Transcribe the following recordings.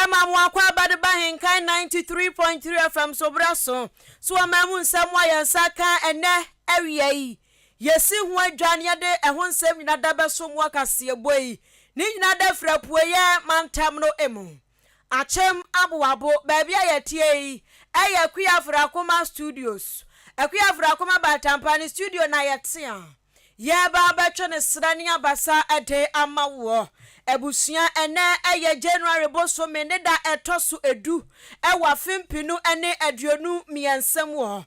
Yɛma mo akwaaba de ba Henkan 93.3 FM so berɛ so so ɔman mu nsɛm a yɛn nsa ka ɛnnɛ awia yi. Yɛsi ho adwa na yɛde ɛho nsɛm nyina da bɛso mo akaseɛbɔ yi. Ne nyina da firi apueɛ mantam no mu. Akyem Aboabo, baabi a yɛteɛ yi yɛ Akua Afrakoma Studios. Akua Afrakoma Batampa ne studio na yɛte a yɛreba abɛtwe ne serɛ ne abasa de ama woɔ. Abusua, ɛnnɛ yɛ January bosome ne da ɛtɔ so edu wɔ afe mpenu ne 23 mu hɔ.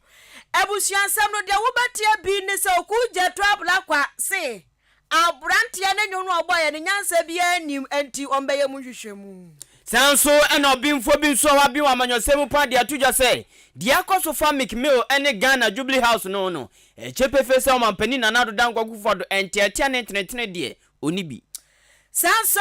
Abusua nsɛm no deɛ wobɛteɛ bi ne sɛ Okuu Gyatu Ablakwa se Abranteɛ no nnwom no a ɔbɔeɛ no nyansa biara nnim enti wɔbɛyɛ mu nhwehwɛmu. Saa nso na ɔbenfoɔ bi nso a waben wɔ amanyɔsɛm mu paa de ato dwa sɛ, deɛ akɔ so fa Meek Mill ne Ghana Jubilee House no ho no, ɛkyɛ pefee sɛ Ɔmanpanin Nana Addo Dankwa Akufo-Addo nteatea ne ntenetene deɛ, ɔnni bi. Saa nso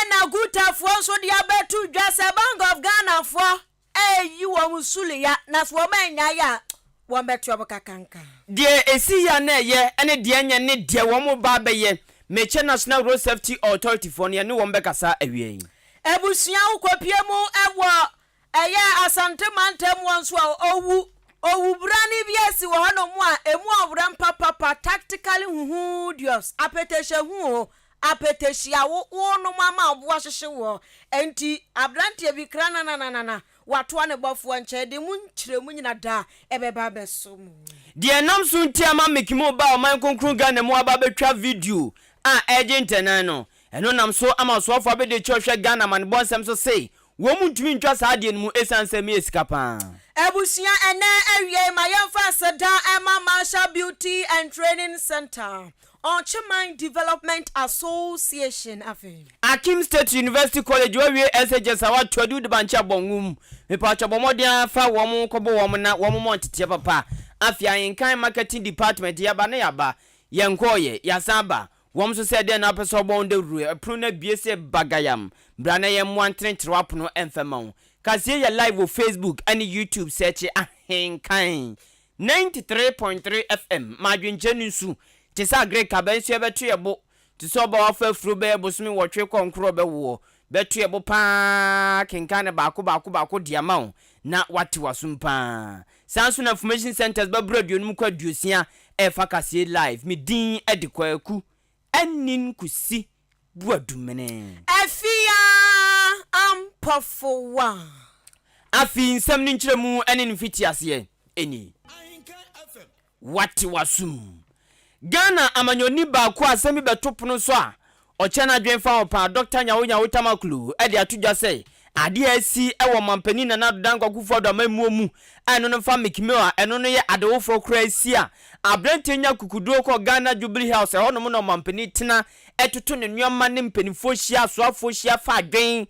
na Gutafoɔ nso de abɛto dwa sɛ Bank of Ghanafoɔ reyi wɔn suliya na sɛ wɔn annyae a, wɔbɛto wɔn kakanka. Deɛ ɛsi yɛ a na ɛyɛ ne deɛ ɛnyɛ ne deɛ wɔn reba abɛyɛ. Mekyɛ National Road Safety Authority foɔ no yɛne wɔn bɛkasa awia yi. Abusua wokɔpie mu wɔ ɛyɛ Asante mantam hɔ nso a owu owubrane bi asi wɔ hɔnom a ɛmu ɔwerɛm papapa tactically huhuudious apɛtɛhyɛ hu o Apɛtɛhyia wo wonom ama wo bo ahyehye woɔ Enti abranteɛ bi kra nananana watoa ne bɔfoɔ nkyɛn de mu nkyerɛmu nyina da ɛbɛba abɛso mo. Deɛ ɛnam so nti ama Mekimo baa ɔman kronkron Ghana mu aba abɛtwa video a ɛregye ntɛnnan no, ɛno nam so ama ɔsoafoɔ abɛdiakyire a ɔhwɛ Ghana amanebɔ nsɛm so se wɔn ntumi ntwa saa adeɛ no mu ɛsiane sɛ ɛmu yɛ sika pa ara. Abusua ɛnɛ awiei ma yɛmfa aseda mma Marshall Beauty and Training Centre Ɔkyeman Development Association afei. Akim State University College wawie SHS a wato adu de bankye abɔ nwom. Mepatwɔ bɔ mmɔden ara fa wɔn kɔbɔ wɔn na wɔn mɔ nteteɛ papa. Afei Ahenkan Marketing Department yɛaba na yɛaba. Yɛnkɔɔyɛ, yɛasan aba. Wɔn nso sɛ dɛn na wopɛ sɛ wɔbɔ wo dawuro? Ɛpono no abue sɛ bagayam. Bra na yɛmmoa ntenetene w'apono mfa mma wo. Kaseɛ yɛ live wɔ Facebook ne YouTube sɛɛkye Ahenkan 93.3 FM ma adwenkyerɛ no nsu te sɛ agric aba nso ɛbɛto yɛ bo te sɛ ɔba wafa afuro bɛyɛ bosome nwɔtwe kɔ nkoro ɔbɛwoɔ bɛto yɛ bo paa kenkan no baako baako baako de ama wo na wate w'asom paa saa nso na information centers bɛboro 50 kɔ 60 ɛrefa kaseɛ live me din de Kwaku Anin Kusi Boadumene. Afia Ampɔfowa. Afei nsɛm no nkyerɛmu ne ne mfitiaseɛ nie. Wate w'asom. Ghana amanyɔni baako a asɛm bi bɛto pono so a ɔkyɛ n'adwene fa ho paa, Dɔkta Nyaho Nyaho-Tamaklo de ato dwa sɛ adeɛ a asi wɔ Ɔmanpanin Nana Addo Dankwa Akufo-Addo amammuo mu a ɛno no mfa Meek Mill a ɛno no yɛ ade foforɔ koraa asi a aberanteɛ nya akokoduro kɔ Ghana Jubilee House ɛhɔnom na ɔmanpanin tena toto ne nneɛma ne mpanimfoɔ hyia asoafoɔ hyia fa adwen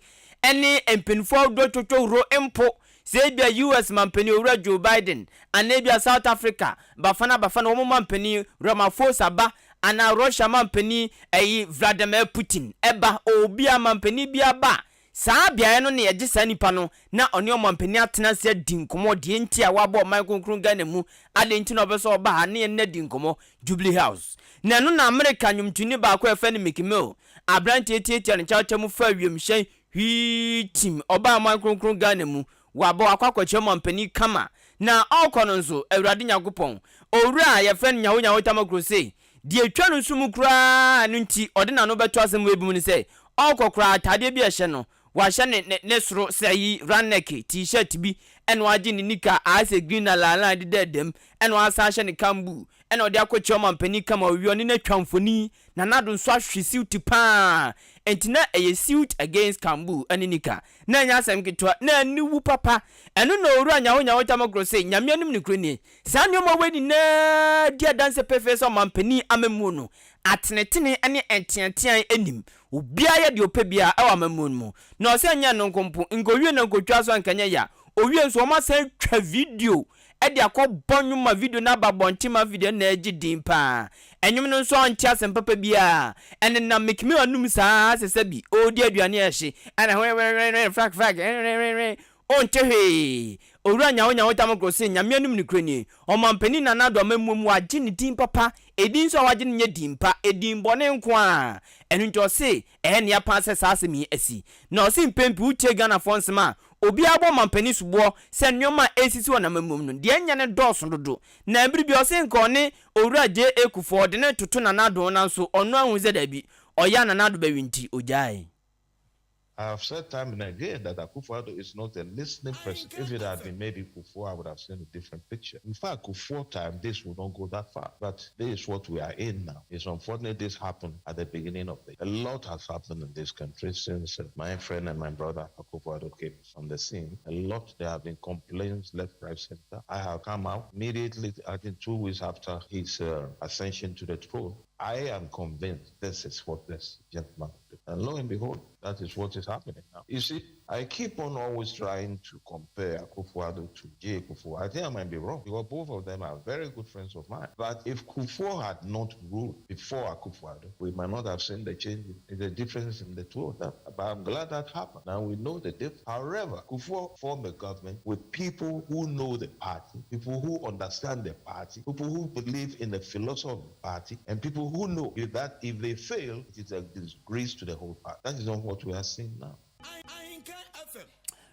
ne mpanimfoɔ ahodoɔ twotwo huro mpo sɛ ebia US mampanin Owura Joe Biden anaa ebia South Africa Bafana Bafana wɔn mampanin Ramaphosa ba anaa Russia mampanin ɛyi Vladimir Putin ɛba obiara mampanin biara ba a saa beaeɛ no na yɛgye saa nipa no na ɔne ɔmampanin atena ase adi nkɔmmɔ deɛ nti a waba ɔman kronkron Ghana mu adɛn nti na ɔpɛ sɛ ɔba ha ne yɛn no adi nkɔmmɔ Jubilee House na ɛno na Amerika nnwomtoni baako a yɛfrɛ no Meek Mill aberanteɛ tiatia ne kyawkyaw mu faa wiemhyɛn hwii tim ɔbaa ɔman kronkron Ghana mu waba wakɔ akɔkyerɛ ɔmampanin kama na ɔrekɔ no nso Awurade Nyankopɔn Owura a yɛfrɛ no Nyaho Nyaho Tamakuro se Deɛ ɛtwa no nso mu koraa a ɛno nti ɔde n'ano bɛto asɛm wei bi mu ne sɛ, ɔrekɔ koraa ataadeɛ bi a ɛhyɛ no, wahyɛ ne ne ne soro sɛ ayi round neck T-shirt bi ɛna wagye ne nika a ayɛ sɛ green na line line deda dam ɛna wasan ahyɛ ne kambu ɛna ɔde akɔkyia ɔmampanin kama ɔwie ɔne no atwa mfoni. Nana Addo nso ahwe siwti paa enti na ɛyɛ siwt against kambu ne nika. Na ɛnyɛ asɛm ketewa, na aniwu papa. Ɛno na Owura Nyaho Nyaho Tamakuro se, Nyame anim nokorɛ nie, Saa nneɛma wei nyinaa di adanse pefee sɛ ɔmanpanin amammuo no, atenetene ne nteatea nnim. Obiara yɛ deɛ ɔpɛ biara wɔ amammuo no mu. Na ɔsɛ nyɛ ɛno nko mpo, nkɔwie na nkɔtwa so anka nyɛ ya. Ɔwie nso wɔasan atwa video de akɔbɔ nnwom ma video no aba abɔnten ma video no na ɛregye din pa ara. Nnwom no nso ɔnte asɛm papa biara. Ɛnenam Meek Mill anom saa ara sɛ sɛbi ɔredi aduane a ɛhye ɛna hwenhwenhwenhwen frak frak hwenhwenhwenhwen ɔnte hwee. Owura Nyaho Nyaho Tamokro se Nyame anom nokorɛ nie, Ɔmanpanin Nana Addo amammuo mu wagye ne din papa, edin nso a wagye no nyɛ din pa, edin bɔne nko ara. Ɛno nti ɔse ɛyɛ nea paa sɛ saa asɛm yi asi. Na ɔse mpɛn pii wotie Ghanafoɔ nsɛm a, obiara bɔ ɔmanpanin soboɔ sɛ nnoɔma a ɛresisi wɔ n'amammuo mu no, deɛ ɛnyɛ no dɔɔso dodo. Na bere bi ɔse nka ɔne Owura JA Kufuor ɔde no retoto Nana Addo ho nanso ɔno ahu sɛ daabi, ɔyɛ a Nana Addo bɛwe nti ogyaee. I have said time and again that Akufo-Addo is not a listening person. If it had been maybe Kufuor, I would have seen a different picture. In fact, Kufuor time, this would not go that far. But this is what we are in now. It's unfortunate this happened at the beginning of the A lot has happened in this country since uh, my friend and my brother Akufo-Addo came on the scene. A lot, there have been complaints left, right, center. I have come out immediately, I think two weeks after his uh, ascension to the throne. I am convinced this is what this gentleman will do. And lo and behold, that is what is happening now. You see, I keep on always trying to compare Akufo-Addo to J. Kufuor. I think I might be wrong because both of them are very good friends of mine. But if Kufuor had not ruled before Akufo-Addo, we might not have seen the change, the difference in the two of them. But I'm glad that happened. Now we know the difference. However, Kufuor formed a government with people who know the party, people who understand the party, people who believe in the philosophy of the party, and people who know that if they fail, it is a disgrace to the whole party. That is not what we are seeing now.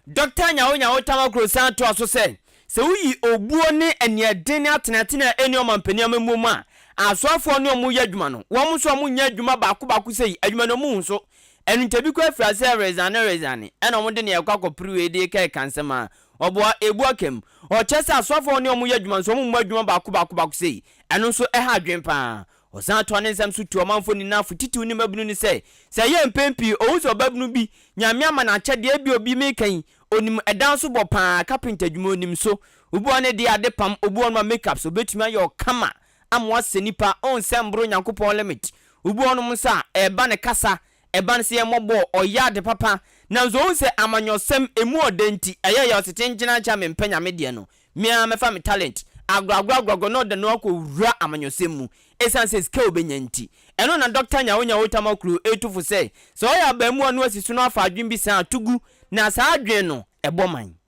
Dɔkta Nyaho Nyaho Tamaklo san toa so sɛ, Sɛ woyi obuo ne aniɛden ne atenatene a ɛnni ɔmampanin amammuo mu a, asoafoɔ ne wɔn yɛ adwuma no, wɔn nso a wɔnyɛ adwuma baako baako sei, adwuma no wɔnhu so. Ɛno nti ebi koraa firi aseɛ resane resane, ɛna wɔde nea ɛkɔ akɔpere wei de reka ɛka nsɛm a ɔboa ɛbu aka mu. Ɔkyerɛ sɛ asoafoɔ ne wɔn yɛ adwuma nso wɔmmɔ adwuma baako baako baako sei, ɛno nso ɛha adwene pa ara. Ɔsan toa ne nsɛm so tu ɔmanfoɔ nyinaa fo titiriw ne mmabunu no sɛ, sɛ ɛyɛ mpɛn pii ohu sɛ ɔbabunu bi, Nyame ama no akyɛdeɛ, ebia obi meka yi, onim ɛdan so bɔ paa, kapenta adwuma onim so, obi wɔ hɔ ne deɛ ade pam, obi wɔ hɔ nom a make-ups obetumi ayɛ wo kama ama woasɛ nipa, onsɛ mboro Nyankopɔn limit, obi wɔ hɔ nom nso a ɛba ne kasa, ɛba no sɛ yɛmmɔ bɔɔl, ɔyɛ ade papa, nanso ohu sɛ amanyɔsɛm emu ɔdɛ nti, ɛyɛ yaw sɛ kyenkyen akyɛ a mempɛ Nyame deɛ no, Me ara mɛfa me talent agorɔagorɔagorɔagorɔ na ɔde no akɔwura amanyɔsɛm mu ɛsiane sɛ sika a ɔbɛnya nti. Ɛno na Dɔkta Nyaho-Nyaho Tamaklo retu fo sɛ, sɛ ɔyɛ abaamua na wasi so na wafa adwene bi saa a, to gu, na saa adwene no, ɛbɔ man.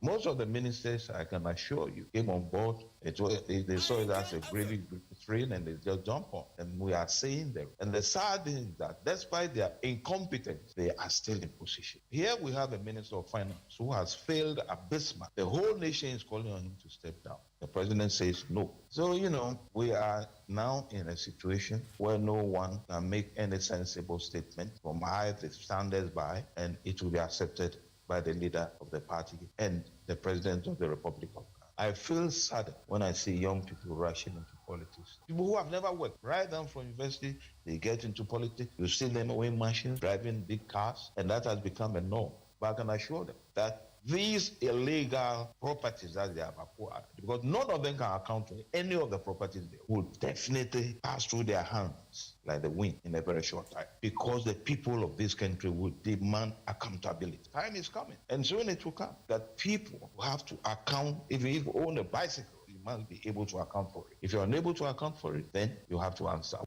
Most of the ministers, I can assure you, came on board. It was, they saw it as a gravy train and they just jump on. And we are seeing them. And the sad thing is that despite their incompetence, they are still in position. Here we have a minister of finance who has failed abysmally. The whole nation is calling on him to step down. The president says no. So, you know, we are now in a situation where no one can make any sensible statement from high the standards by, and it will be accepted by the leader of the party and the president of the Republic of Ghana. I feel sad when I see young people rushing into politics. People who have never worked, right down from university, they get into politics. You see them owning machines, driving big cars, and that has become a norm. But I can assure them that these illegal properties that they have acquired, because none of them can account for any of the properties, they will definitely pass through their hands like the wind in a very short time, because the people of this country will demand accountability. Time is coming, and soon it will come, that people will have to account. If you own a bicycle, you must be able to account for it. If you're unable to account for it, then you have to answer.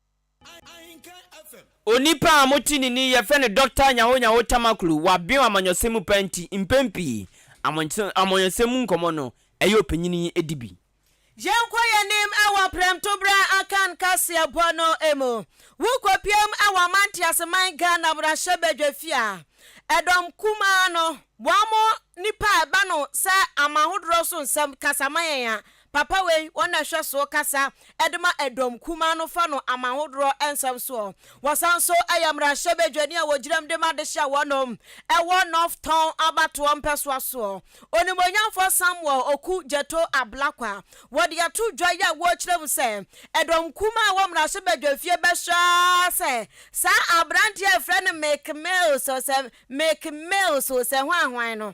Onipa a mote ne nne yi, yɛfrɛ no Dɔkta Nyaho-Nyaho Tamaklo. Waben wɔ amanyɔsɛm mu paa nti, mpɛn pii, amanyɔsɛm mu nkɔmmɔ no, ɛyɛ ɔpanyin yi di bi. Yɛnkɔ yɛn anim wɔ prɛmtoberɛ Akan kaseɛbɔ no mu. Wokɔpiam wɔ Amanteaseman Ghana mmarahyɛbadwafie a, ɛdɔm kumaa no, wɔn nnipa a ɛba no sɛ amanhodoɔ so nsɛm kasa ma yɛn a, Papa wei wɔn na ɛhwɛ so kasa de ma ɛdɔm kumaa no fa no aman hodoɔ nsɛm soɔ. Wɔsan nso yɛ mmarahyɛbadwani a wɔgyinam de ma adehye a wɔnom wɔ North Tɔn abatoɔ mpɛsoa soɔ. Onimuonyamfoɔ Samuel Oku Gyetto Ablakwa. Wɔde ato dwa yi a wɔrekyerɛ mu sɛ ɛdɔm kumaa a ɛwɔ mmarahyɛbadwafie bɛhwɛ ara sɛ saa aberanteɛ a yɛfrɛ no Meek Mills sɛ Meek Mills sɛ hwan hwan no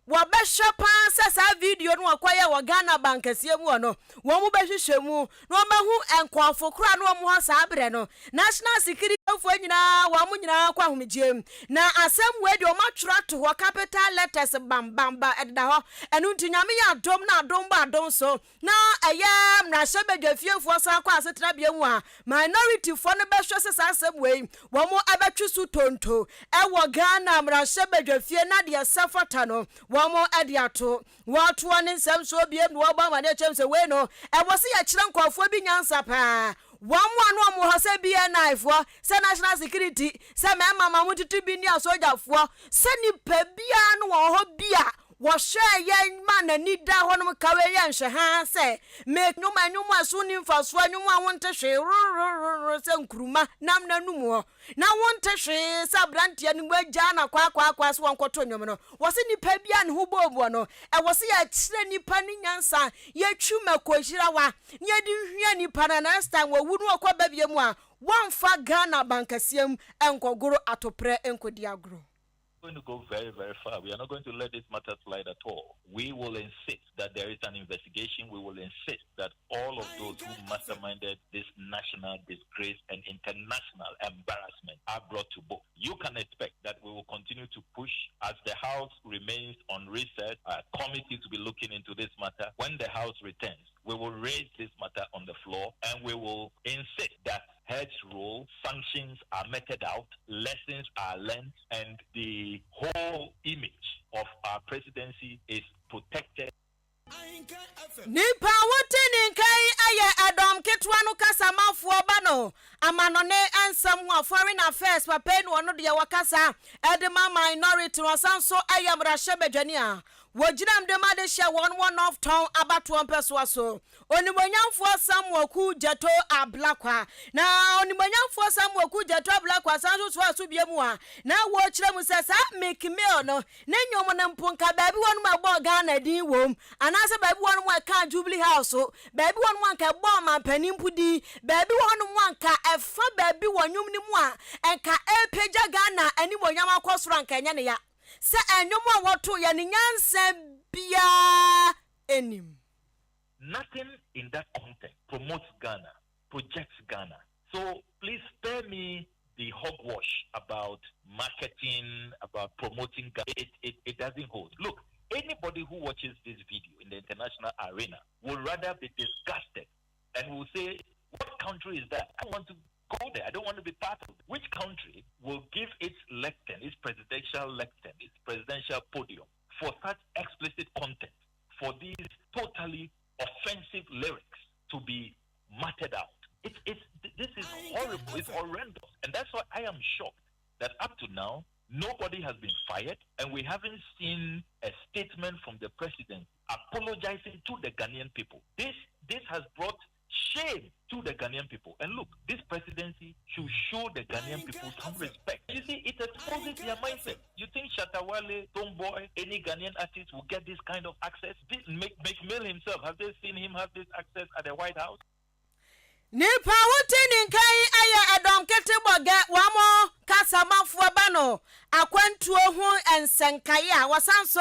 Wɔbɛhwɛ pa ara sɛ saa video no a wɔkɔyɛɛ wɔ Ghana bankɛseɛ mu hɔ no, wɔbɛhwehwɛ mu na wɔahu nkurɔfo korɔ a na wɔwɔ hɔ saa berɛ no. National Security. Foɔ nyinaa wɔn nyinaa kɔ ahomegyeɛ mu. Na asɛm wei deɛ wɔn atwerɛ ato hɔ capital letters bam bam bam ɛdeda hɔ. Ɛno nti Nyame yɛ adom na adom bɔ adom so na ɛyɛ mmarahyɛbadwafiefoɔ san kɔ asetena bea mu a, minority foɔ no bɛhwɛ sɛ saa asɛm wei wɔn bɛtwe so tonto ɛwɔ Ghana mmarahyɛbadwafie na deɛ ɛsɛ fata no wɔn de ato. Wɔtoɔ ne nsɛm soɔ biom na wɔbɔ amaneɛ kyerɛ mu sɛ wei no ɛwɔ sɛ yɛkyerɛ nkurɔfoɔ bi nyansa paa. Wɔn a na wɔwɔ hɔ sɛ BNI foɔ, sɛ National Security, sɛ mmarima ma wɔtutu bi ne asogyafoɔ, sɛ nipa biara no wɔ hɔ bi a wɔhwɛɛ yɛn ma n'ani da hɔnom ka wei yɛ nhwɛ haa sɛ me nnwom nnwom a ɛso nni mfasoɔ, nnwom a wonte hwee rorororo sɛ nkuruma nam n'anum hɔ na wonte hwee sɛ aberanteɛ no agyaa no akwaakwaakwa sɛ wɔnkɔto nnwom no. Wɔse nipa bi a ne ho bɔɔboɔ no, ɛwɔ sɛ yɛkyerɛ nipa no nyansa, yɛtwi mako hyirawa na yɛde hwia nipa no next time wɔwu no wɔkɔ ba bia mu a, wɔmfa Ghana bankɛseɛ mu nkɔgoro atoprɛ nkɔdi agorɔ. Going to go very, very far. We are not going to let this matter slide at all. We will insist that there is an investigation. We will insist that all of those who masterminded this national disgrace and international embarrassment are brought to book. You can expect that we will continue to push as the House remains on recess. A committee to be looking into this matter. When the House returns, we will raise this matter on the floor and we will insist that heads roll, sanctions are meted out, lessons are learned, and the whole image of our presidency is protected. Nipa a wote ne nka yi yɛ ɛdɔm ketewa no kasamafoɔ ba no amanɔne nsɛm ho a Foreign Affairs papa yi na ɔno deɛ ɔkasa de ma minority no ɔsan nso yɛ mmarahyɛbadwani a wɔgyinam de ma de hyɛ wɔn wɔ North Tɔn abatoɔ mpɛsoa so Onimuonyamfoɔ Samuel Kudzeto Ablakwa. Na Onimuonyamfoɔ Samuel Kudzeto Ablakwa san nso soaa so bio mu a na wɔrekyerɛ mu sɛ saa Meek Mill no ne nnwom no mpo nka baabi wɔ nom a ɛbɔɔ Ghana din wom anaasɛ baabi wɔ nom a ɛkaa Jubilee House so, baabi wɔ nom a nka ɛbɔɔ ɔmanpanin mpo din, baabi wɔ hɔnom a nka ɛfa baabi wɔ nnwom no mu a nka ɛrepagya Ghana animuonyam akɔ soro a nka ɛnyɛ ne ya sɛ nnwom a wɔtoeɛ no nyansa biara nnim. Nothing in that content promotes Ghana, projects Ghana. So please spare me the hogwash about marketing, about promoting Ghana. It, it, it doesn't hold. Look, anybody who watches this video in the international arena will rather be disgusted and will say, What country is that? I want to go there. I don't want to be part of it. Which country will give its lectern, its presidential lectern, its presidential podium for such explicit content, for these totally offensive lyrics to be muttered out? It's, it's, this is horrible. It's horrendous. And that's why I am shocked that up to now, nobody has been fired and we haven't seen a statement from the president apologizing to the Ghanaian people. This, this has brought shame to the Ghanaian people. And look, this presidency should show the Ghanaian people some respect. You see, it exposes their mindset. You think Shatta Wale, Stonebwoy, any Ghanaian artist will get this kind of access? This Meek, Meek Mill himself, have they seen him have this access at the White House? Nipa a wote ne nka yi yɛ ɛdɔm kete bɔgɛ wɔn kasamafoɔ ba no akwantuo ho nsɛnkaeɛ a wɔsan so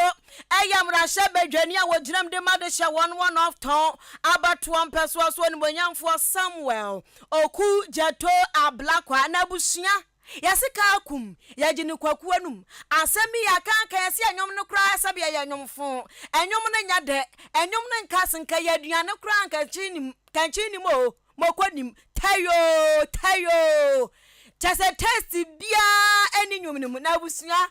yɛ mmarahyɛ badwani a wɔgyinam de ma de hyɛ wɔn wɔ North Tɔn abatoɔ mpɛsoɔ so onimuonyamfoɔ Samuel Oku Gyato Ablakwa n'abusua. Yɛse kaa kum, yɛgye no kwaku anum. Asɛm yi yɛaka aka yɛse ɛnwom no koraa sɛbe ɛyɛ nwom foo. Ɛnwom no nyɛ dɛ, ɛnwom no nka se nka ɛyɛ aduane koraa nka nkyen nim, kankyen nim oo, moko nim. Tayoo, tayoo. Kyɛsɛ taste biara nni nwom no mu. Na abusua,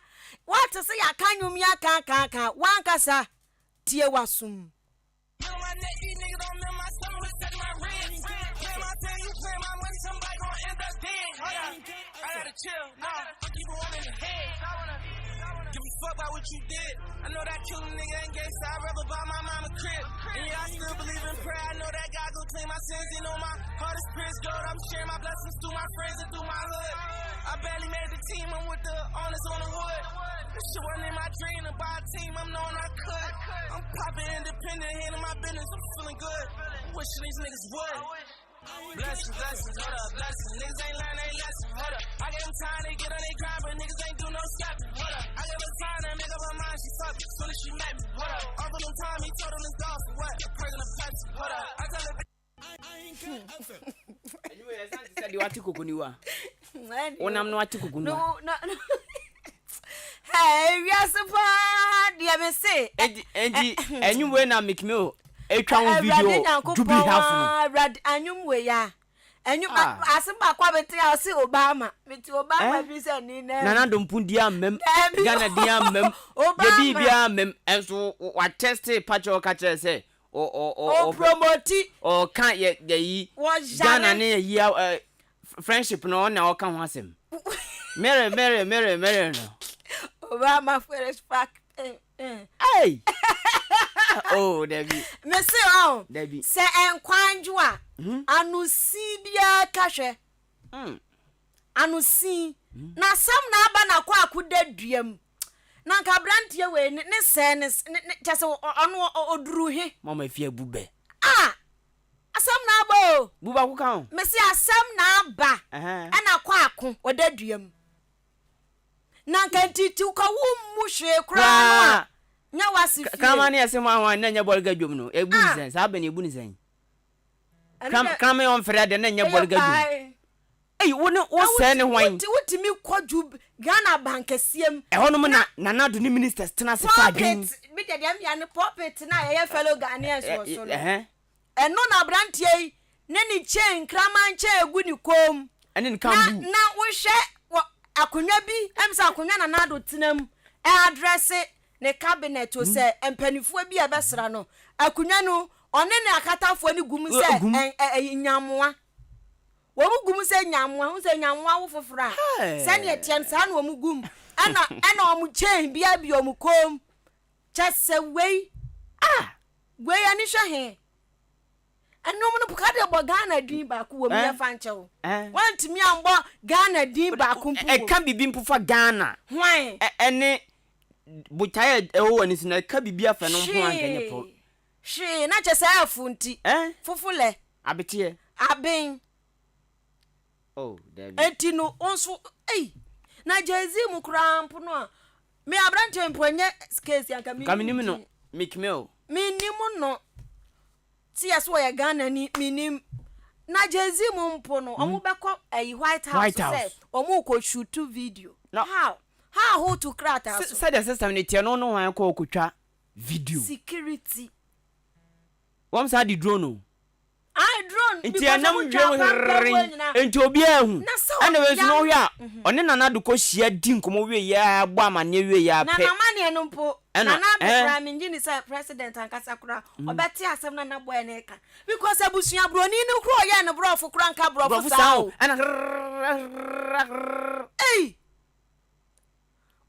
woate se yɛaka nwom yi aka aka aka, woankasa tie w'asom. Wonam no ate kuku no. Hey, wiase paa deɛ me se. Enti enti ɛnwom wei na Meek Mill atwa ho video Jubilee House no. Awurade anwom wei a. Ɛnwom ah. asem baako a mete a ɔse Obama. Mete Obama eh? bi sɛ ni na. Nana Dompo di amam. Ghana di amam. Obama. Yɛ biribi amam. Ɛnso wa teste pakyɛ ɔka kyerɛ sɛ ɔpromoti. Ɔka yɛ yɛ yi. Ghana ne yɛ yi Friendship no ɔna ɔka ho asɛm. Mere mere mere mere no. Obama fresh pack. Hey. Oh, Debbie. Me se oh. Debbie. Sɛ nkwan dwo a, mhm. ano si biara ka hwɛ. Mm. Ano si. Mm. Na asɛm na aba na kɔ akoda duam. Na nka aberanteɛ wei ne sɛ ne ne kyɛ sɛ ɔno ɔduru he. Mama fi abu bɛ. Ah! Asɛm na aba o. Bu baako ka ho. Mese asɛm na aba. Ɛna kɔ ako ɔda dua mu. Na nka ntitiw ka wo mmu hwee koraa no a nyɛ w'ase fie. Kraman ne ɛse hwan hwan na nyɛ bɔlga dwom no ebu ne sɛn saa bɛ na ebu ne sɛn. Kraman ɔmfɛre ade na nyɛ bɔlga dwom. Ei wo ne wo sɛɛ ne hwan. Wotumi kɔ ju Ghana bankɛseɛ mu. Ɛhɔ nom na Nana Addo ne ministers tena ase fa adwen. Pulpit me deɛ deɛ mea ne pulpit no a yɛyɛ fellow Ghanaians wɔ so no. Ɛno na abranteɛ yi ne ne chain nkraman chain gu ne kɔn mu. Ɛne ne kambu. Na na wohwɛ wɔ akonnwa bi ɛm sɛ akonnwa Nana Addo tena mu ɛadrɛse ne cabinet o sɛ mpaninfoɔ bi a ɛbɛsra no akonnwa no ɔne ne akatafoɔ no gu mu sɛ ɛyi nyamoa. Wɔn gu mu sɛ nyamoa, wohu sɛ nyamoa wo foforɔ a, sɛdeɛ ɛteɛ no saa na wɔn gu mu. Ɛna ɛna wɔn chain bi abi wɔn kɔn mu. Kyɛ sɛ wei, ah, wei ani hwɛ he. Ɛnom no ka de bɔ Ghana din baako wɔ mu yɛ fa nkyɛ wo. Wantumi ambɔ Ghana din baako mpo wɔ mu. Ɛka biribi mpo fa Ghana. Hwan? Ɛne botaeɛ a ɛwɔ w'ani so no, ɛka biribi afa no ho a anka ɛnyɛ pɔ. Hwee, na kyɛ sɛ ɛfo nti. Fofo lɛ. Abeteɛ. Aben. Oh, dabi. Enti no, wo nso, ei, na Jay-Z mu koraa mpo no a, me aberanteɛ mpo ɛnyɛ case anka Nka menim no, Meek Mill. Menim no. Te yɛ so ɔyɛ Ghana ni, menim. Na Jay-Z mu mpo no, ɔmo bɛkɔ ɛyi White House White sɛ House. ɔmo kɔ shoot video. Na How? How ho to krataa so? Sɛdeɛ system no teɛ no, wo ne hwan kɔ kɔtwa video? Security. Wɔn saa de drone o. Ae drone Nti because ɛnam ɔmo twa wiem apampam herrn wɔ nyinaa. nti obiara ahu. Na sɛ Ɛna wei nso ya na ɔhwɛ a ɔne Nana Addo kɔ hyia di nkɔmmɔ wie yɛ ara bɔ amaneɛ wie yɛ ara Na pɛ. n'amaneɛ no mpo Ɛna Nana Addo ɛɛ. koraa mengye ni sɛ president ankasa koraa ɔbɛte asɛm na na boy no reka because abusua broni no koraa ɔyɛɛ no brɔfo koraa nka brɔfo Brɔfo saa saa o o. ɛna herrrr herrrr. Ei!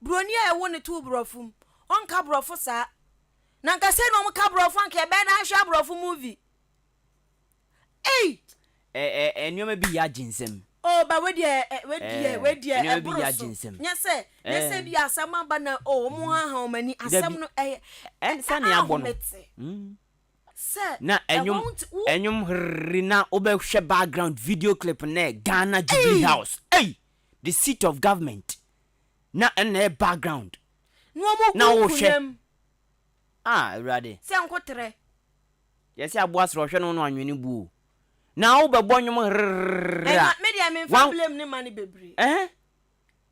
Broni a yɛwo no too brɔfo mu ɔnka brɔfo saa. Na nka sei na ɔmo ka brɔfo anka yɛbɛyɛ dɛn ahwɛ abrɔfo movie. Ei! Ɛ ɛ nneɛma bi yɛ agye nsam. Oh ba wei deɛ ɛ wei deɛ wei deɛ Nneɛma bi yɛ ɛboro agye so. nsam. Nyɛ sɛ nyɛ sɛ bi asɛm aba na oh ɔmo haha ɔmo ani asɛm Dabi. no ɛyɛ Ɛ sɛnea abɔ no. ahomete sɛ Na ɛwɔ ɛnwom wo nti wo ɛnwom herrrr na wobɛhwɛ background video clip no ɛ Ghana Jubilee Ei! House ei the seat of government na ɛno na ɛyɛ background Na ɔmo na gu wohwɛ nkonwa mu. Ah Awurade. Sɛ nkoterɛ. Yɛse aboa serɛ ɔhwɛ no no anwene bu o. Na wo bɛbɔ nwom herrrr a. Ɛna me deɛ menfa Wan blame ne ma no bebree. Ɛhɛn.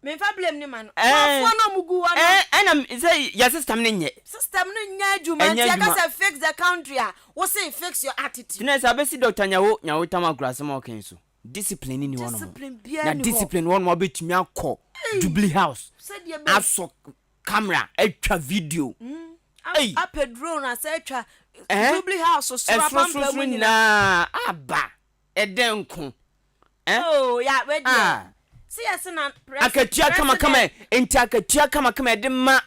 Menfa blame ne ma no. Ɛɛn. Nkurɔfoɔ no a ɔmo gu hɔ no. Ɛɛn ɛna sɛ yɛ system no nyɛ. System no nyɛ adwuma Ɛnyɛ nti yɛka adwuma. sɛ fix the country a wo se fix your attitude. Tena sɛ abɛsi Doctor Nyaho Nyaho Tamaklo asɛm a ɔka yi so. Discipline nni hɔ nom. Discipline biara Na nni hɔ. discipline wɔ hɔ nom a wobɛtumi akɔ Ei. Jubilee House Sɛdeɛ bɛ. asɔ camera atwa video. Ei. Apɛ drone asɛ atwa Ɛhɛn. Jubilee House soro Ɛsoro apampam soro mu soro nyinaa. nyinaa aba. Ɛdɛn nko. Ɛn. Oh ya wei deɛ. Ah. Se yɛ se na pres Akatua kamakama president. ɛ, nti akatua kamakama ɛde ma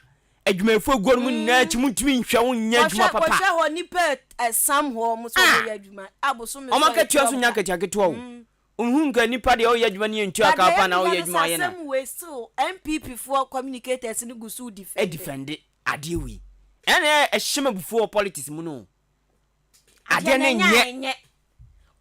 adwumayɛfoɔ aguo no mu nyinaa akyi montumi nhwɛ wo nyɛ adwuma Wɔhwɛ papa. wɔhwɛ hɔ nipa ɛsam hɔ wɔn sɛ Ah. wɔyɛ adwuma abosome Wɔn so a akatua yɛtua nso wɔn nyɛ ka. akatua ketewa o. Nhu nka nipa deɛ ɔyɛ adwuma no yɛntua But ka deɛ pa na ɛyɛ ɔyɛ me ya ne adwuma sɛ ɔyɛ na. asɛm wei still NPP foɔ communicators no gu so defend. Ɛdefɛnde adeɛ wei. Ɛna ɛhyɛ me abufuo wɔ politics mu no. Adeɛ Adeɛ no no ɛnyɛ a nyɛ. ɛnyɛ.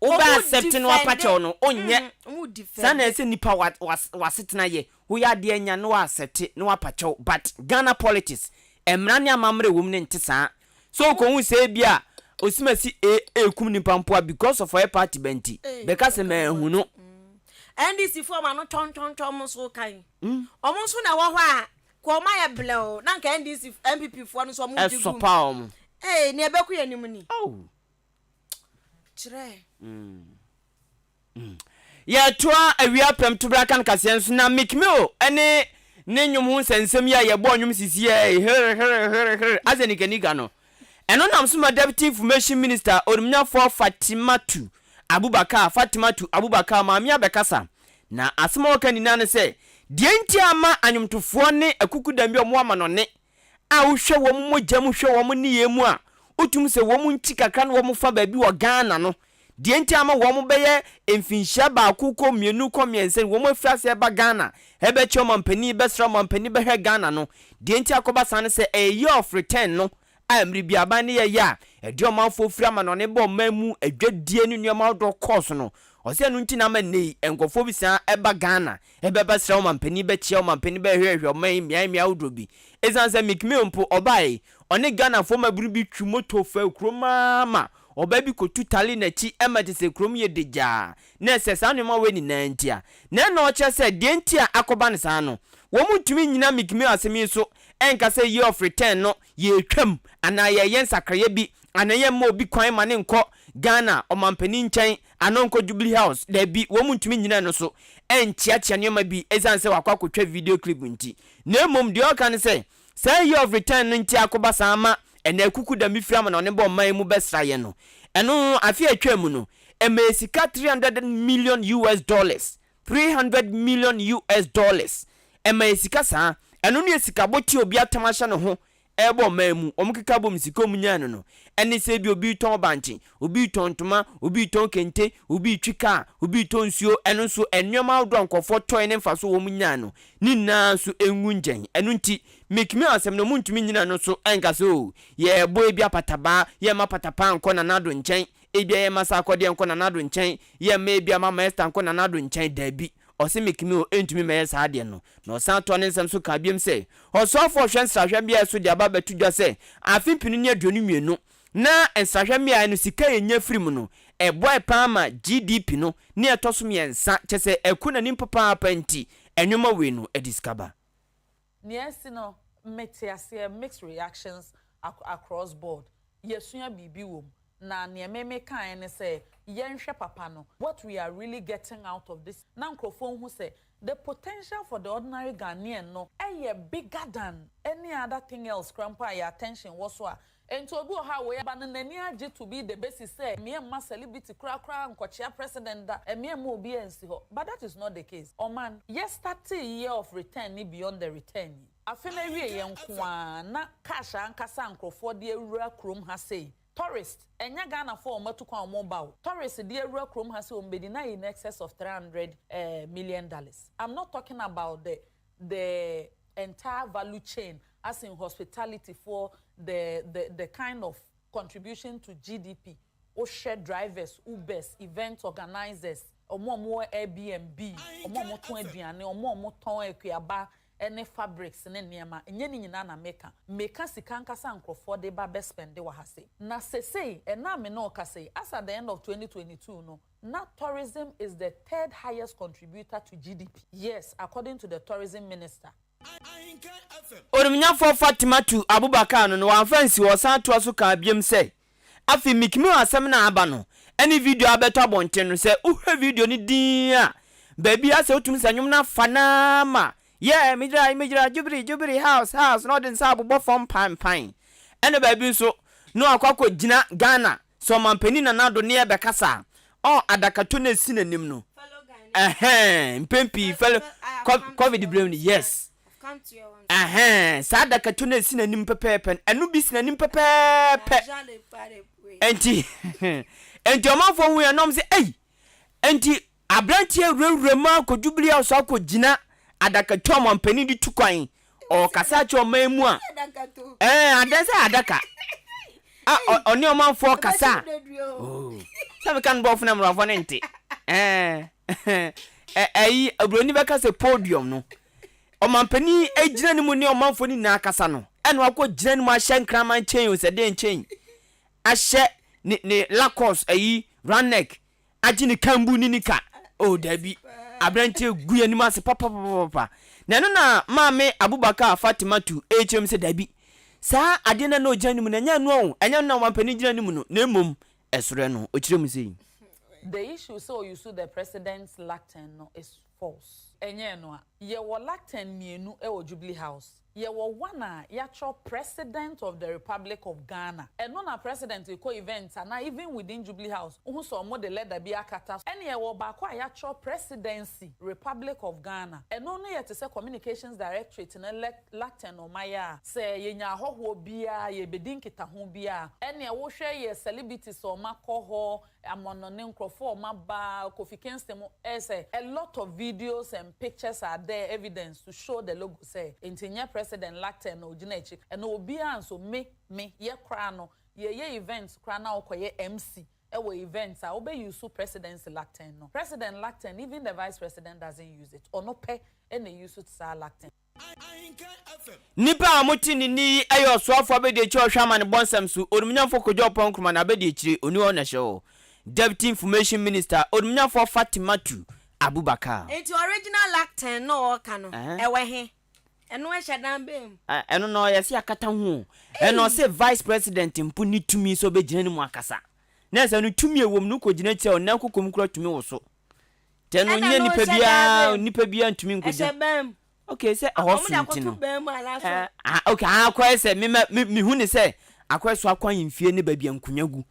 Wobɛ Ɔmo accept no defend. wapakyɛw no onyɛ. Ɔmo defend. Saa na ɛsɛ nipa wa wa wasetena yɛ. Woyɛ adeɛ nya na wa accept na wapakyɛw but Ghana politics mmara ne amammerɛ ɛwɔ mu no nte saa. Sɛ okohu sɛ ebia osimasi e ekum nipa mpo a because of ɔyɛ party ba nti bɛka sɛ manhu no. NDC foɔ ɔmo ano twɔntwɔntwɔn nso kan. Ɔmo nso na ɛwɔ hɔ a kɔ ɔmo ayɛ blɛw na nka NDC NPP foɔ no nso ɔmo gye gum. Ɛsɔ paa ɔmo. Ee nea ɛbɛko yɛn anim ni. Oh. Kyerɛ. Yɛtoa awia pɛm tobra kan kaseɛ nso na Meek Mill ne ne nnwom ho nsɛnsɛm yi a yɛbɔɔ nnwom sisi yɛ here here here here asɛ nika nika no. Ɛno nam so ma Deputy Information Minister Onimnyafoɔ Fatimatu Abubakar Fatimatu Abubakar maame abɛkasa. Na asɛm a ɔka nyinaa ne sɛ deɛ nti a ama anwomtofoɔ ne akukudam bi a wɔwɔ amanɔne a wohwɛ wɔn mogya mu hwɛ wɔn nneyɛɛ mu a, wotum sɛ wɔn nkyi kakra na wɔn fa baabi wɔ Ghana no, deɛ nti ama wɔn bɛyɛ mfinhyia baako kɔ mmienu kɔ mmiɛnsa ni wɔn afiri aseɛ ba Ghana ɛbɛkyɛ ɔmanpanin bɛsra ɔmanpanin bɛhwɛ Ghana no, deɛ nti akɔba saa ne sɛ ɛyɛ year of return no a mmere bi aban no yɛyɛ a ɛde ɔmanfoɔ firi amanɔne ba ɔman mu adwadie ne nneɛma ahodoɔ kɔɔ so no, ɔsɛ ɛno nti na ama nnɛ yi nkurɔfoɔ bi san ba Ghana bɛbɛsra ɔmanpanin bɛkyia ɔmanpanin bɛhwɛhwɛ ɔman yi mmeae mmeae ahodoɔ bi. Ɛsiane sɛ Meek Mill mpo ɔbaeɛ yi, ɔne Ghanafoɔ mmabunu bi twi moto faa kurom ara ma ɔbaa bi kɔtu tale n'akyi ma kyerɛ sɛ kurom yɛ degyaa. Na ɛsɛ saa nneɛma wei nyinaa nti a, na ɛna ɔkyerɛ sɛ deɛ nti a akɔba no saa no, wɔntumi nnyina Meek Mill asɛm yi so nka sɛ year of return no yɛretwam anaa yɛreyɛ nsakraeɛ bi anaa yɛmma obi kwan ma no nkɔ Ghana ɔmampanin nkyɛn anaa ɔnkɔ Jubilee House. Dabi, wɔn ntumi nnyina ɛno so nkyeakyea nneɛma bi ɛsiane sɛ wakɔ akɔtwa video clip nti. Na mmom deɛ ɔreka ne sɛ, saa year of return no nti akɔba saa ama ɛnɛ akukudam bi firi amanɔne ba ɔman yi mu bɛsra yɛn no. Ɛno afe a ɛtwaa mu no, ɛmaa sika 300 million US dollars 300 million US dollars ɛma yɛ sika saa ɛno no yɛ sika bote obi atam ahyɛ ne ho ɛrebɔ ɔman mu wɔn keka bom sika wɔn nyaa no no ɛne sɛ ebi obi retɔn bankye obi retɔn ntoma obi retɔn kente obi retwi kaa obi retɔn nsuo ɛno nso nneɛma ahodoɔ a nkurɔfoɔ tɔe ne mfaso wɔn nyaa no ne nyinaa nso ngu nkyɛn ɛno nti Meek Mill asɛm no wɔn ntumi nyina no so ɛnka sɛ o yɛrebɔ ebi apatabaa yɛmma patapaa nkɔ Nana Addo nkyɛn Ebia yɛmma Sarkodie nkɔ Nana Addo nkyɛn, yɛmma ebia Mama Esther nkɔ Nana Addo nkyɛn, dabi, ɔse Mekimi o, ɛntumi mmɛyɛ saa adeɛ no. Na ɔsan toa ne nsɛm so kaa biom sɛ, Ɔsoafoɔ ɔhwɛ nsrahwɛ mmeaɛ so de aba abɛto dwa sɛ afe mpenu ne 22 na nsrahwɛ mmeaɛ no sika a yɛnya firi mu no, ɛboae paa ma GDP no ne ɛtɔ so mmiɛnsa, kyerɛ sɛ ɛkɔ n'anim papaapa nti nnoɔma wei no de sika ba. Nea asi no, mete aseɛ, mixed reactions across board. Yɛasua biribi wɔ mu. Na nea me mekaeɛ ne sɛ, yɛnhwɛ papa no, what we are really getting out of this, na nkurɔfoɔ nhu sɛ the potential for the ordinary Ghanaian no yɛ bigger than any other thing else koraa mpo a yɛn attention wɔ so a Enti obi wɔ hɔ a wei aba no n'ani agye to be the basis sɛ mmea mma celebrity koraa koraa nkɔkyea president da, mmea mma obiara nsi hɔ but that is not the case. Ɔman, yɛ startee year of return ne beyond the return yi, afe no awieɛ nko ara na cash ankasa a nkorɔfoɔ de awura kurom ha sei, tourist, ɛnyɛ Ghanafoɔ a wɔatu kwan a wɔreba o, tourist de awura kurom ha sɛ wɔbɛdi na in excess of 300 million dollars. I'm not talking about the the entire value chain as in hospitality foɔ the the the kind of contribution to GDP wohwɛ drivers, ubers, event organisers, wɔn a wɔwɔ Airbnb, wɔn a wɔtɔn aduane, wɔn a wɔtɔn akuaba ne fabrics ne nneɛma, ɛnyɛ ne nyinaa na meka. Meka sika ankasa a nkurɔfoɔ de ba bɛ spɛnde wɔ ha sei. Na sesei, ɛnnɛ a me ne wo kasa yi, as at the end of 2022 no, Na tourism is the third highest contributor to GDP, yes, according to the tourism minister. Onimnyafoɔ Fatimatu Abubakar no no wamfa ansi hɔ, ɔsan toa so kaa biom sɛ, Afei Meek Mill asɛm no a aba no ne video a abɛtɔ abɔnten no, sɛ wohwɛ video no dinn a, baabi a sɛ wotumi sɛ nnwom no afa no ara ma Yeah, megyina, megyina Jubilee, Jubilee House, House na ɔde nsa abobɔ fam pan pan. Ɛna baabi nso na wakɔ akɔgyina Ghana Sɛ ɔmanpanin Nana Addo ne yɛbɛkasa a, ɔ adakato no a ɛsi n'anim no, ɛhɛn, mpɛn pii fellow, covid berɛ mu no, yes, ɛhɛn, saa adakato no a ɛsi n'anim pɛpɛɛpɛ no, ɛno bi si n'anim pɛpɛɛpɛ. Enti, enti ɔmanfoɔ hu yɛn na wɔn sɛ, ei, enti Aberanteɛ wurawura mu akɔ Jubilee House akɔgyina adakatu a ɔmampanin de tu kwan. Ɔrekasa akyerɛ ɔman mu a, ɛɛ adan sɛ adaka a ɔne ɔmanfoɔ kasa a. Oh, sɛ meka no bɔfo na mmorɔfo no nte. Ɛɛ ɛyi oburoni bɛka sɛ podium no. Ɔmampanin gyina ne mu ne ɔmanfoɔ no nyinaa kasa no, ɛna wakɔ gyina ne mu ahyɛ nkraman kyɛn o sɛ deɛ nkyɛn ahyɛ ne ne Lacoste ayi round neck agye ne kambu ne nika oh dabi. Aberanteɛ gu yɛn anim ase papapapapa. Na ɛno na Maame Abubakar Fatimatu rekyerɛ mu sɛ dabi, saa adeɛ no a na ɔgyina anim no, ɛnyɛ ɛno o, ɛnyɛ ɛno na ɔmampanin gyina anim no, na mmom ɛsoro ɛno. Ɔkyerɛ mu sei. The issue sɛ ɔuse the president's lectern no is false. Ɛnyɛ ɛno a. Yɛwɔ lectern mmienu wɔ Jubilee House. Yɛwɔ one a yɛatwerɛ President of the Republic of Ghana. Ɛno na President rekɔ events anaa even within Jubilee House wohu sɛ wɔde leather bi akata so. Ɛna yɛwɔ baako a yɛatwerɛ Presidency, Republic of Ghana. Ɛno no yɛ te sɛ Communications Directorate no lectern na wɔayɛ a sɛ yɛnya ahɔhoɔ biara, yɛrebɛdi nkitaho biara a, ɛnneɛ wohwɛ yɛ celebrities a wɔakɔ hɔ, Amannɔne nkurɔfoɔ a wɔaba, Kofi Kingston mo, ɛyɛ sɛ a lot of videos and pictures are there evidence to show the logo sɛ nti nyɛ President Lartey na ɔgyina akyi, ɛno obiara nso, me, me, yɛ koraa no, yɛyɛ events koraa na wokɔyɛ MC wɔ events a, wobɛ use Presidency Lartey no. President Lartey, even the Vice President doesn't use it, ɔno pɛ na use saa Lartey. Nnipa a wɔte ne nne yi yɛ ɔsoafo abadiakyiri a ɔhwɛ amanebɔ nsɛm so, Onimnyamfo Kojo Oppong Nkrumah n'abadiakyiri, ɔni hɔ na ɛhyɛ hɔ, Deputy Information Minister, Onimnyamfoɔ Fatimatu Abubakar. Nti original lactin no a ɔɔka no ɛwɔ he? Ɛno ɛhyɛ dan bɛn mu? Ɛno no yɛse akata ho o. Ɛna ɔse vice president mpo nni tumi sɛ ɔbɛgyina ne mu akasa. Na ɛsɛ no tumi a ɛwɔ mu no wokɔgyina akyire a ɔnan kokom koraa tumi woso. Nti ɛno Ɛna nyɛ no nipa hyɛ dan biara bɛn mu? nipa biara ntumi nkɔgyina. Ɛhyɛ ban mu. Okay sɛ ɛhɔ Wɔn so de nti akɔto no. ban mu anaasɛ? Eh, ah, okay, ah, akɔyɛ sɛ me ma me mehu ne sɛ akɔyɛ so akɔ ahemfie ne baabi a nkonya gu.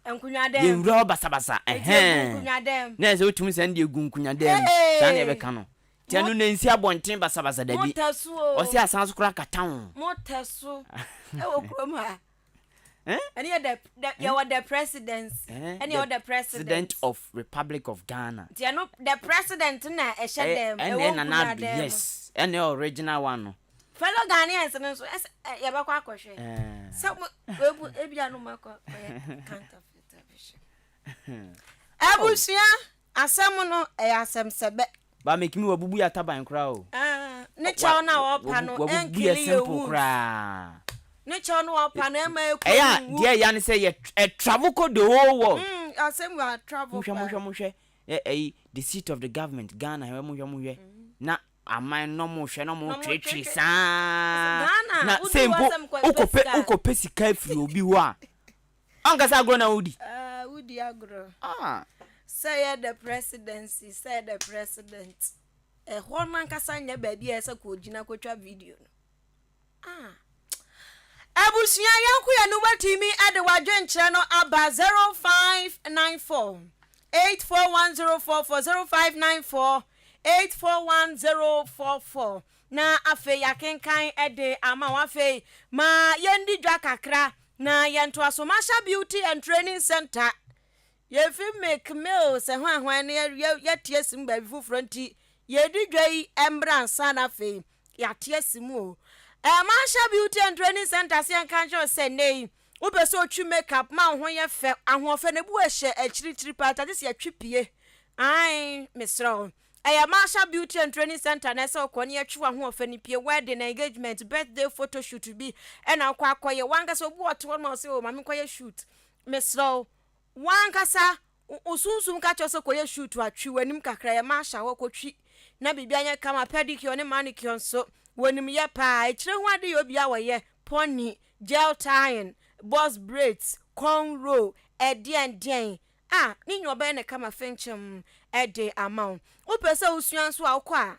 Nkonya dan mu. Yɛnwura hɔ basabasa. Eti egu Ɛhɛn. nkonya dan mu. Na ɛsɛ wotumi sɛ ɛno deɛ egu nkonya dan mu. Saa na Hey! yɛbɛka no. Nti Mo ɛno na nsi abɔnten basabasa mo dabi. tɛ so o. Ɔse asan so koraa kata ho. Mo tɛ so ɛwɔ kurom ha. Eh? Ɛne yɛ the the yɛwɔ the presidency. Eh? Ɛne yɛwɔ the President president. of Republic of Ghana. Nti ɛno the president na ɛhyɛ Ɛyɛ dan mu ɛna ɛwɔ ɛyɛ Nana nkonya Addo dan mu. yes ɛna ɛyɛ original one no. Fellow Ghanaians no nso ɛsɛ ɛ yɛbɛkɔ akɔhwɛ. Eh. Sɛ mo webu ebi a no mo akɔ akɔyɛ counterfeit abɛhwɛ. Abusua asɛm no ɛyɛ asɛm sɛbɛ. Ba make me wabubu yɛ ataban koraa o. Ah, ne kyɛw no a ɔpa no Wabubu yɛ ɛnkili yɛ simple wounds. koraa. Ne kyɛw no a ɔpa no ɛma ɛkɔ Ɛyɛ a nwu. deɛ ɛya ne sɛ yɛ ɛ travel kɔ the whole world. Asɛm wa travel Monhwɛ paa. monhwɛ monhwɛ ɛ ɛyi the seat of the government Ghana hwɛ monhwɛ monhwɛ na aman no mo hwɛ na mo Na mo twetwe twetwe. saa Ghana, na woduru sɛ hɔ mpo sɛ mekɔ wokɔpɛ pɛ sika. wokɔpɛ sika afiri obi hɔ a ɔnkasa agorɔ na wodi. Ah, wodi agorɔ. Ah. Sɛ yɛ the presidency, sɛ the president. Ɛhɔ no ankasa nyɛ baabi a ɛsɛ kɔ gyina kɔtwa video no. Ah. Abusua yɛnko yɛ no wobɛtumi de w'adwenkyerɛ no aba 0594 841044 0594 841044 na afei yɛakenkan de ama wo. Afei ma yɛndi dwa kakra na yɛntoa so. Masha Beauty and Training Center yɛfi Milk Mills ɛho ahwan no yɛte asi mu baabi foforɔ nti yɛdi dwa yi mmra ansa na afei yɛate asi mu o. Masha Beauty and Training Center sɛ yɛnka nkyerɛ wo sɛ nnɛ yi wopɛ sɛ otwi makeup ma wo ho yɛ fɛ ahoɔfɛ no ebi wɔ ɛhyɛ akyirikyiri paa tagye sɛ yɛtwe pie ae mesrɛ wo ɛyɛ Masha Beauty and Training Center na ɛsɛ wokɔ ne yɛtwe w'ahoɔfɛ no pie wedding engagement birthday photo shoot bi ɛna wokɔ akɔyɛ wankasa obi wɔ te hɔ ma wo sɛ o ma menkɔyɛ shoot mesrɛ wo wankasa wo sunsum ka kyerɛ sɛ kɔyɛ shoot a twi w'anim kakra yɛ Masha hɔ kɔtwi na biribi anyɛ kama pedicure ne manicure nso wɔnim yɛ paa ɛkyerɛ ho ade yɛ obi a wɔyɛ pony gel tying box braids cornrow ɛdeɛndeɛn a ne nyɛ ɔbɛyɛ ne kama fenkyɛm ɛde ama wo wopɛ sɛ wosua nso a wokɔ a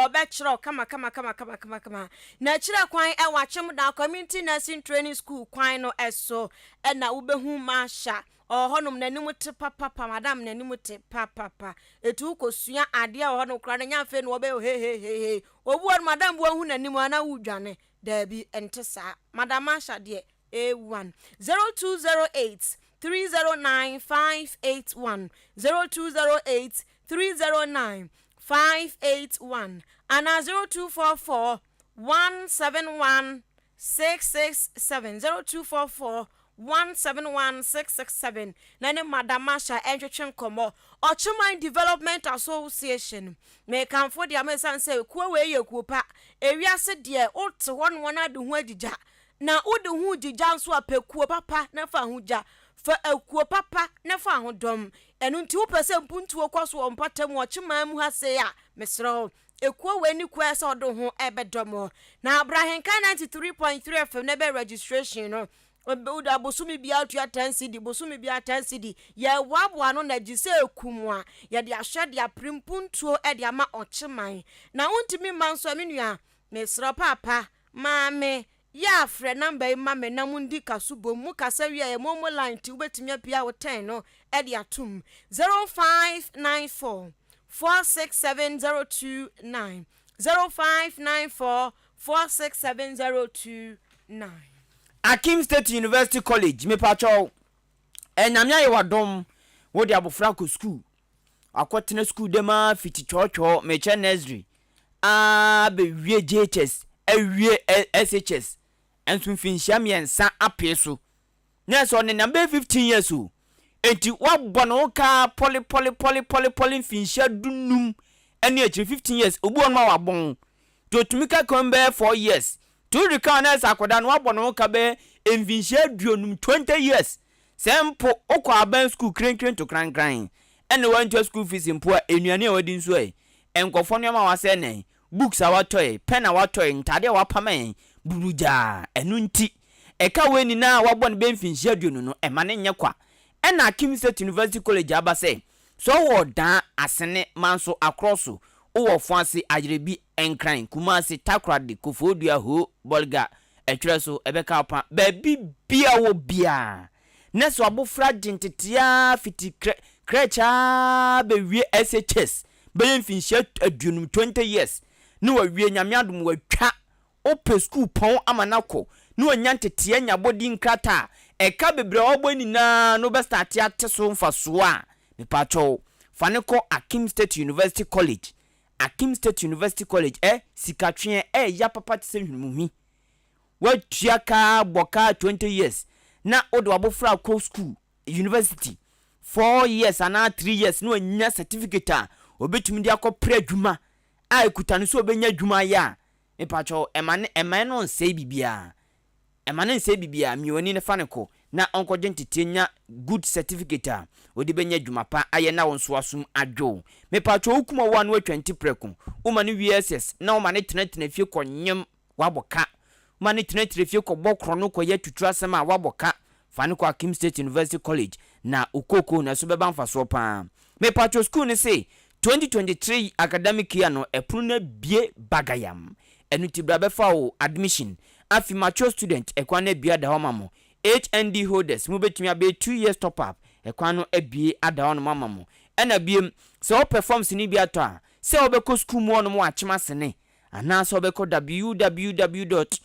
ɔbɛkyerɛw kama kama kama kama kama kama na akyerɛ kwan ɛwɔ Akyem Da Community Nursing Training School kwan no ɛso ɛna wobɛhu Masha ɔwɔ hɔnom n'anim te papapa madam n'anim te papapa etu wokɔsua adeɛ wɔ hɔnom koraa na nya afei na wɔbɛyɛ hehehehe obi wɔ no madam bi wahu n'anim ana wodwane daabi ɛnte saa madam Masha deɛ A1 0208 309 581 0208 309 581 ana 0244 171 667 0244 171 667 na ne Madam Masha ɛntwetwe nkɔmmɔ. Ɔkyeman Development Association mekamfo deɛ ama ɛsiane sɛ kuo wei yɛ kuo pa ewiase deɛ wote hɔ no wɔn ade ho agyigya na wode ho gyigya nso a pɛ kuo papa na fa ho gya. Fa akuo papa na fa ahodɔm. Ɛno nti wopɛ sɛ mpuntuo kɔ so wɔ mpɔtam wɔ Kyeman mu ha sei a, mesrɛ wo, ekuo wei ne kuo a ɛsɛ sɛ wode wo ho bɛdɔ mo. Na bra Ahenkan 93.3 FM na ɛbɛyɛ registration no. Wode bosome biara tua 10 cedi, bosome biara 10 cedi. Yɛreboaboa ano na gye sɛ ekum a, yɛde ahwɛ de apere mpuntuo de ama Ɔkyeman. Na wontumi mma nso a, me nua, mesrɛ wo, paapa, maame, Yɛ a frɛ number yi ma me na mondi kaso bom. Mo kasa wie a ɛyɛ momo line nti wobɛtumi apia wo tɛn no de atom. 0594 467 029 0594 467 029. Akim State University College, mepakyɛw, eh, Nyame ayɛ w'adom, wode abofra kɔ sukuu, Wakɔtena sukuu dɛm ara fiti twɔɔtwɔɔ, mekyɛ nursery, ara bɛwie JHS, awie SHS, nso mfinhyia mmiɛnsa apee so. Na ɛsɛ ɔnenam bɛyɛ 15 years o. Enti woabɔ ne ho ka pɔle pɔle pɔle pɔle pɔle mfinhyia dunum ne akyire 15 years, obi wɔ hɔnom a wabɔn. Nti ɔtumi ka kan bɛyɛ 4 years. Nti wode ka na ɛsɛ akwadaa no woabɔ ne ho ka bɛyɛ mfinhyia aduonum, 20 years. Sɛ mpo wokɔ aban sukuu krenkren to krankran na woantua sukuu fees mpo a, nnuane a woadi nso ɛ? Nkurɔfoɔ nneɛma a woasɛe no ɛ? Books a woatɔ ɛ? Pɛn a woatɔ ɛ? Ntadeɛ a woapam ɛ? Burugyaa! Ɛno nti, ɛka wei nyinaa a woabɔ no bɛyɛ mfinhyia aduonu no, mma no nyɛ kwa. Ɛna Akim State University College aba sɛ, sɛ wowɔ Ɔdaa, Asene, Manso, Akorɔso, wowɔ Ɔfoase, Ayerɛbi, Nkran, Kumasi, Takoradi, Koforidua, Ho, Bolga, Ɛtwerɛ so, ɛbɛka wo pa. Baabi biara wɔ biara, na sɛ w'abofra gye ntetee ara fiti krɛ, crèche ara bɛwie SHS, bɛyɛ mfinhyia aduonum, 20 years, na wawie, Nyame adom watwa, wopɛ sukuu pɔn ama no akɔ, na wanya ntetee anya abɔdin nkrataa a, ɛka bebree a wabɔ yi nyinaa no wobɛstarte ate so mfasoɔ a, mepaakyɛw, fa no kɔ Akim State University College, Akim State University College ɛ sikatweɛ ɛɛya papa te sɛ hwenemuhwi. Woatua ka bɔ ka 20 years na wode w'abofra akɔ school, university, 4 years anaa 3 years na wanya certificate a obetumi de akɔpere adwuma a ekuta no sɛ obenya adwuma ayɛ a, mepakyɛw ɛma ne ɛma ɛno nsɛe biribiara. Ɛma no nsɛe biribiara, mia w'ani na fa no kɔ na ɔnkɔgye nteteɛ nya good certificate a ɔde bɛnya adwuma pa ayɛ na wo nso w'asom adwo wo. Mepakyɛw wo kum ɔwɔ a na watwa nti prɛko, woma no wie SS na woma no tenatena fie kɔ nyem, wabɔ ka. Woma no tenatena fie kɔbɔ korɔno kɔyɛ atuturu asɛm a, wabɔ ka. Fa no kɔ Akim State University College na wo kookoo no ɛso bɛba mfasoɔ pa ara. Mepakyɛw sukuu no se 2023 academic year no ɛpono no abue bagayam. Ɛno nti bra bɛfa wo admission. Afi mature student ɛkwan no abue ada hɔ ama mo. HND holders mo bɛtumi abɛyɛ 2 years top up ɛkwan no abue ada hɔ nom ama mo. Ɛna biem sɛ wo pɛ forms no bi atɔ a sɛ wo bɛkɔ school mu hɔ nom akyem asene anaa sɛ wo bɛkɔ www dot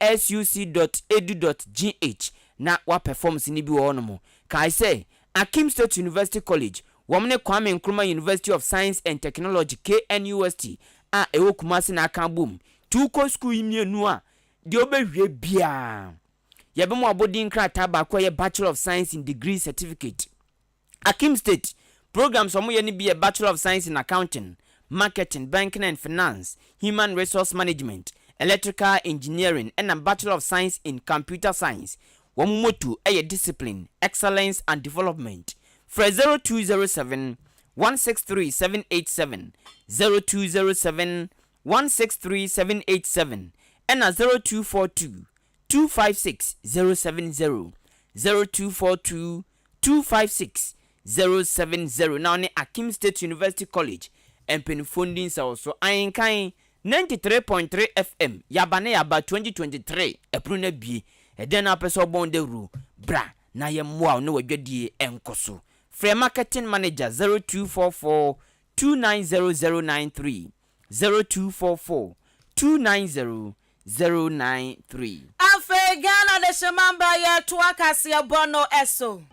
asuc dot edu dot gh na woapɛ forms no bi wɔ hɔ nom. Kae sɛ Akim State University College wɔn ne Kwame Nkrumah University of Science and Technology, KNUST, a ɛwɔ Kumasi na aka abom. Nti wokɔ sukuu yi mmienu a, deɛ wobɛwie biara, yɛbɛma wo abɔdin krataa baako a ɛyɛ Bachelor of Science in Degree Certificate. Akim State, programs a wɔyɛ no bi yɛ Bachelor of Science in Accounting, Marketing, Banking and Finance, Human Resource Management, Electrical Engineering ɛna Bachelor of Science in Computer Science. Wɔn motto yɛ Discipline, Excellence and Development. Frɛ 0207 163 787, 0207 163 787 ɛna 0242 256 070, 0242 256 070 na wo ne Akim State University College mpaninfoɔ ndi nsawɔsoɔ. Ahenkan 93.3 FM, Yaba ne Yaba 2023, ɛpono no abue. Ɛdɛn na wopɛ sɛ wobɔ ho dawuro? Bra na yɛmmoa wo na w'adwadie nkɔ so. Frɛ Marketing Manager 0244 290093, 0244 290 093. Afei Ghana Dehyemamba yɛtoa kaseɛbɔ no so.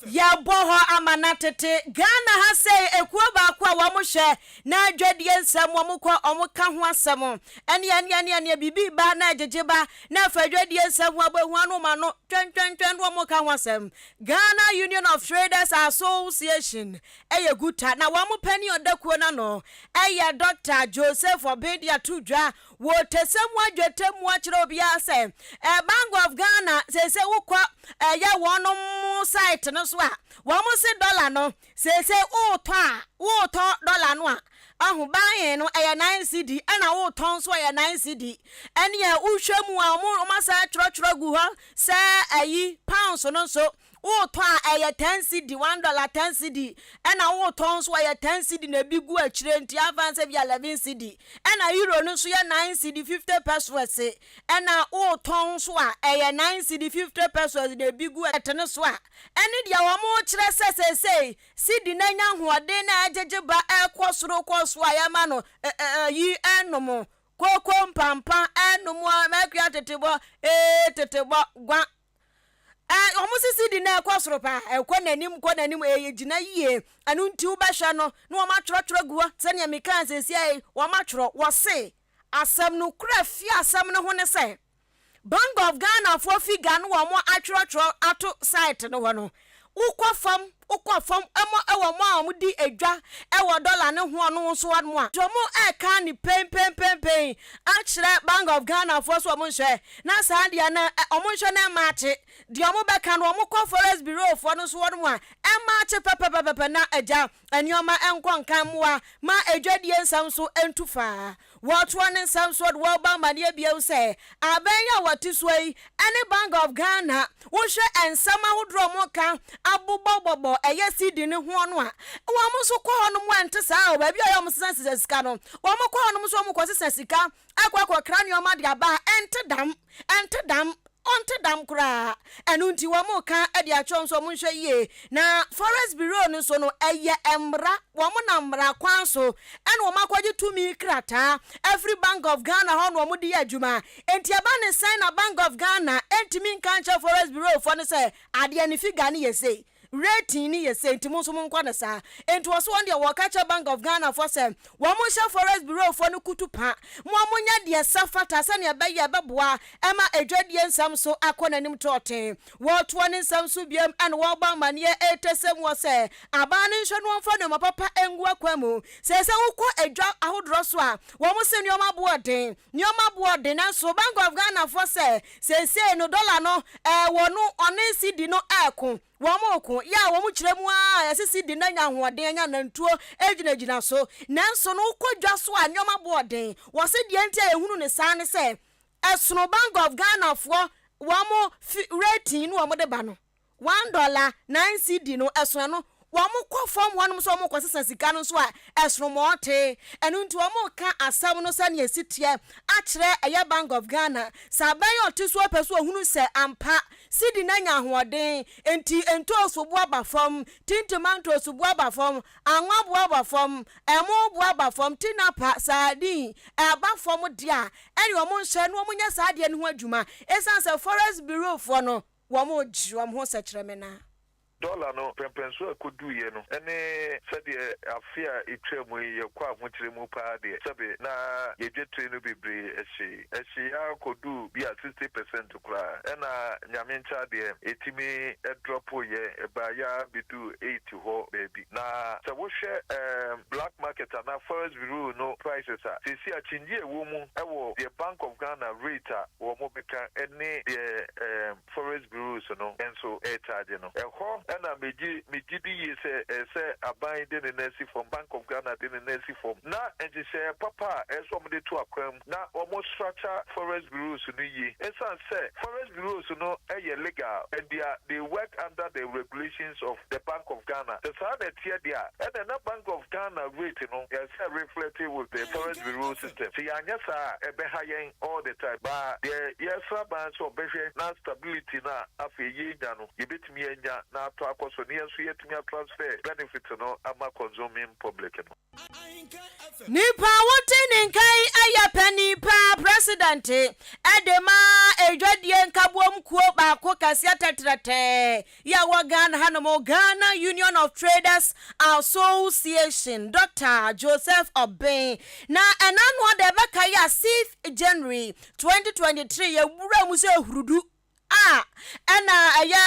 Yɛbɔ hɔ ama no atete. Ghana ha sei ekuo baako a wɔn hwɛ na adwadie nsɛm wɔn kɔ wɔn ka ho asɛm ɛneɛ ɛneɛ ɛneɛ ɛneɛ biribi ba na ɛgyegye ba na ɛfa adwadie nsɛm ho abɛhu ano wɔn ano twɛntwɛntwɛn na wɔn ka ho asɛm. Ghana Union of Traders Association ɛyɛ GUTA na wɔn panin ɔda kuo no ano ɛyɛ Doctor Joseph Obeng de ato dwa Wɔ tɛsɛ mu adwatɛ mu akyerɛ obiara sɛ eh, Bank of Ghana seesei wokɔ ɛyɛ eh, wɔnom site no so a wɔn se dɔla no seesei wotɔ a wotɔ dɔla no a ahu buying no ɛyɛ 9 cedi ɛna wotɔn nso ɛyɛ 9 cedi ɛneɛ wohwɛ mu a wɔn wɔn asan atwerɛtwerɛ gu hɔ sɛ ɛyi pounds no nso Wotɔ a ɛyɛ ten cedi, $1 10 cedi, ɛna wotɔn nso ɛyɛ 10 cedi na ebi gu akyire nti afa sɛ bi 11 cedi. Ɛna euro no nso yɛ 9 cedi 50 pesewas, ɛna wotɔn nso a ɛyɛ 9 cedi 50 pesewas na ebi gu ɛtene so a ɛne deɛ wɔn kyerɛ sɛ seesei cedi no anya ahoɔden na ɛgyegye ba ɛkɔ soro kɔ so a yɛma no ɛyi ɛnom koko mpampa ɛnom a mɛkua tetebɔ ee tetebɔ gua. Ɛ, wɔn sisi di na ɛkɔ soro paa, ɛkɔ n'anim, kɔ n'anim, ɛyɛ gyina yie. Ɛno nti wobɛhwɛ no na wɔn atwerɛtwerɛ gu hɔ sɛnea mekaa seesia yi, wɔn atwerɛ, wɔse asɛm no kura fi asɛm no ho ne sɛ Bank of Ghana foɔ figure no wɔn atwerɛtwerɛ ato site no hɔ no, wokɔ fam, wokɔ fam ɛmɔ ɛwɔ mo a wɔn di edwa ɛwɔ dɔla ne ho ɔno nso wɔn a wɔn ɛka ne pɛnpɛnpɛnpɛn akyerɛ Bank of Ghana foɔ so wɔn nhwɛ na saa deɛ no wɔn nhwɛ na ɛmaakye deɛ wɔn bɛka no wɔn kɔ Forex Bureau foɔ no nso wɔn a ɛmaakye pɛpɛpɛpɛ na agya nneɛma nkɔ nkan mmoa ma edwadie nsɛm nso ntu faa. Wɔtoa ne nsɛm so de wɔbɔ amaneɛ bio sɛ abɛn yi a wɔte soɔ yi ne Bank of Ghana wohwɛ nsɛm ahodoɔ a wɔka abobɔbɔbɔ ɛyɛ cedi no hoɔ no a wɔn nso kɔ hɔ nom ɛnte saa o baabi a ɔyɛ wɔn sesa sesa sika no wɔn kɔ hɔ nom nso wɔn kɔ sesa sika akɔ akɔkra nneɛma de aba a ɛnte dam ɛnte dam Ɔnte dam koraa. Ɛno nti wɔreka de akyerɛ wɔn sɛ wɔnhwɛ yie. Na Forest Bureau no nso no, ɛyɛ mmara, wɔnam mmara kwan so na wɔakɔgye tumi krataa afiri Bank of Ghana hɔ na wɔde yɛ adwuma. Enti ɛba ne sɛn na Bank of Ghana ntumi nka nkyerɛ Forest Bureau foɔ no sɛ adeɛ no figure no yɛ sei? Rating no yɛ sei nti mo nso monkɔ no saa. Nti wɔse wɔn deɛ wɔka kyerɛ Bank of Ghana foɔ sɛ wɔn nhyɛ Forex Bureau foɔ no kutu pa ma wɔn nyɛ deɛ ɛsɛ fata sɛdeɛ ɛbɛyɛ a ɛbɛboa ma adwadie nsɛm so akɔ n'anim tɔɔten. Wɔtoa ne nsɛm so biom ɛna wɔbɔ amaneɛ ɛtɛsɛm wɔ sɛ aban no nhwɛ na wɔmfa nnoɔma papa ngu akwan mu. Seesei wokɔ adwa ahodoɔ so a wɔn se nnoɔma boɔ den, nnoɔma boɔ den nanso Bank of Ghana foɔ sɛ Seesei no dɔla no ɛɛ wɔ no ɔne sidi no ɛɛko, wɔn reko, yɛ a wɔn kyerɛ mu ara yɛse sidi no anya ahoɔden anya nantuo ɛgyinagyina so, nanso no wokɔ dwa so a nneɛma boɔ den, wɔse deɛ nti a yɛhunu no saa ne sɛ ɛsono Bank of Ghana foɔ wɔn fi rating no wɔn de ba no. $1, 9 cedi no, ɛsono ɛno. Wɔkɔ fam hɔnom sɛ wɔrekɔsesa sika no nso a, ɛsono ma ɔte. Ɛno nti wɔreka asɛm no sɛnea ɛsi teɛ akyerɛ ɛyɛ Bank of Ghana. Sɛ aban a ɔte soɔ pɛ sɛ ɔhunu sɛ ampa cedi no anya ahoɔden, nti ntoosi bo aba fam, tintima ntoosi bo aba fam, anwa bo aba fam, ɛmo bo aba fam, tinapa, sardine, ɛba fam deɛ a, ɛnneɛ wɔnhyɛ na wɔnyɛ saa adeɛ no ho adwuma. Ɛsiane sɛ Forex Bureau foɔ no, Wɔregye wɔn ho sɛkyerɛmena. Dɔla no mpɛnpɛnsoɔ a ɛkɔduiɛ no ne sɛdeɛ afe a ɛtwaa mu yi yɛkɔɔ ahokyerɛ mu pa ara deɛ, sɛbe na yɛn dwetire no bebree hyee. Ɛhyee ara kɔduu bi a 60 percent koraa. Ɛna Nyame nkyɛ adeɛ, ɛtumi drɔpoeɛ, ɛbaeɛ ara bɛduu 80 hɔ baabi. Na sɛ wohwɛ black market anaa forex bureau no prices a, seesei akyingyeɛ a ɛwɔ mu wɔ deɛ Bank of Ghana rate a wɔbɛka ne deɛ ɛɛm forex bureaus no nso recharge no. Ɛhɔ na megye megye di yie sɛ ɛsɛ sɛ aban de ne nan si fam, Bank of Ghana de ne nan si fam na nhyehyɛeɛ papa a ɛsɛ sɛ wɔde to akwan mu na wɔn structure forex bureaus no yie. Ɛsiane sɛ forex bureaus no yɛ legal and they are they work under the regulations of the Bank of Ghana. Sɛ saa na ɛteɛ deɛ a, ɛna na Bank of Ghana rate no ɛsɛ sɛ reflect with the forex bureau system. Sɛ yɛanyɛ saa a, ɛbɛha yɛn all the time. But deɛ yɛsrɛ aban sɛ ɔbɛhwɛ na stability no a afei yɛrenya no, yɛbɛtumi anya na. atɔ akɔ so na yɛn nso yɛatumi a transfer benefit no ama consuming public no. Nipa a wote ne nka yi yɛ panin paa, president, de ma adwadie nkaboom kuo baako kɛseɛ tɛtrɛtɛɛ yi a ɛwɔ Ghana hanom, Ghana Union of Traders Association, Dɔkta Joseph Obeng. Na ɛna ano da ɛbɛka yi a 6th January 2023 yɛwura mu sɛ hurudu a ɛna ɛyɛ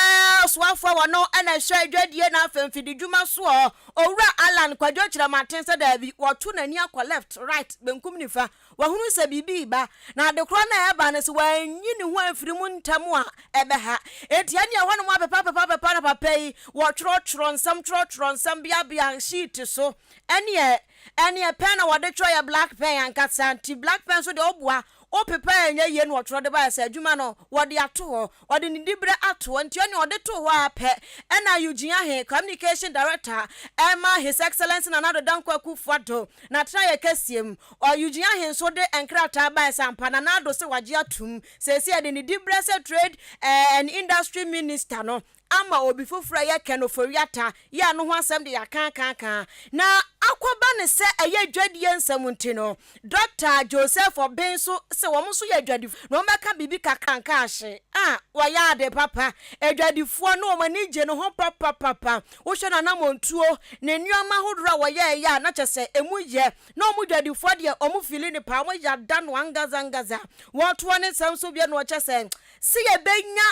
soafoɔ a wɔno ɛna ɛhwɛ adwadie na afei mfididwuma soɔ Owura Allan Kwadwo Kyerematen sɛ daabi wɔto n'ani akɔ left, right, benkum nifa wahunu sɛ biribi reba na adekorɔ no a ɛreba no sɛ wanyi ne ho amfiri mu ntɛm a ɛbɛha enti ɛne ɛhɔ nom apepa apepa apepa na papa yi wɔtwerɛtwerɛ nsɛm twerɛtwerɛ nsɛm beabea sheet so ɛneɛ ɛneɛ pɛn na wɔde twerɛ yɛ black pen ankasa nti black pen nso deɛ ɔboa Wopepa a ɛnyɛ yie na wɔtwerɛ de baeɛ sɛ adwuma no wɔde ato hɔ, wɔde ne diberɛ ato hɔ nti ɛnneɛ ɔde too hɔ ara pɛ ɛna Eugene Ahe, Communication Director ɛma His Excellency Nana Addo Dankwa Akufo-Addo n'atenaeɛ kɛseɛ mu. Ɔ Eugene Ahe nso de nkrataa baeɛ sɛ ampa Nana Addo se wagye atom seesei ɛde ne diberɛ sɛ Trade and Industry Minister no ama obi foforɔ a ɛyɛ Ken Ofori-Atta yi a no ho asɛm de yɛakaakaaka na akɔba no sɛ ɛyɛ dwadie nsɛm nti no, Dɔkta Joseph Obeng nso se wɔn nso yɛ adwadifoɔ na wɔbɛka biribi kakra nkaahye a wɔyɛ ade papa. Adwadifoɔ no wɔn ani gye ne ho papapapa. Wohwɛ n'anammɔntuo, ne nneɛma ahodoɔ a wɔyɛeɛ a na kyerɛ sɛ ɛmu yɛ. Na wɔn dwadifoɔ deɛ wɔn fili no paa, wɔyɛ ada no angaza angaza. Wɔtoa ne nsɛm so bio na wɔkyerɛ sɛ, se yɛbɛnya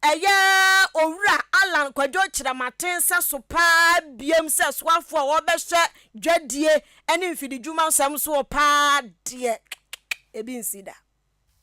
Ɛyɛ Owura Allan Kwadwo Kyerematen sɛso paa biam sɛ soafoɔ a ɔbɛhwɛ dwadie ne mfididwuma nsɛm soɔ paa deɛ, ebi nsi da.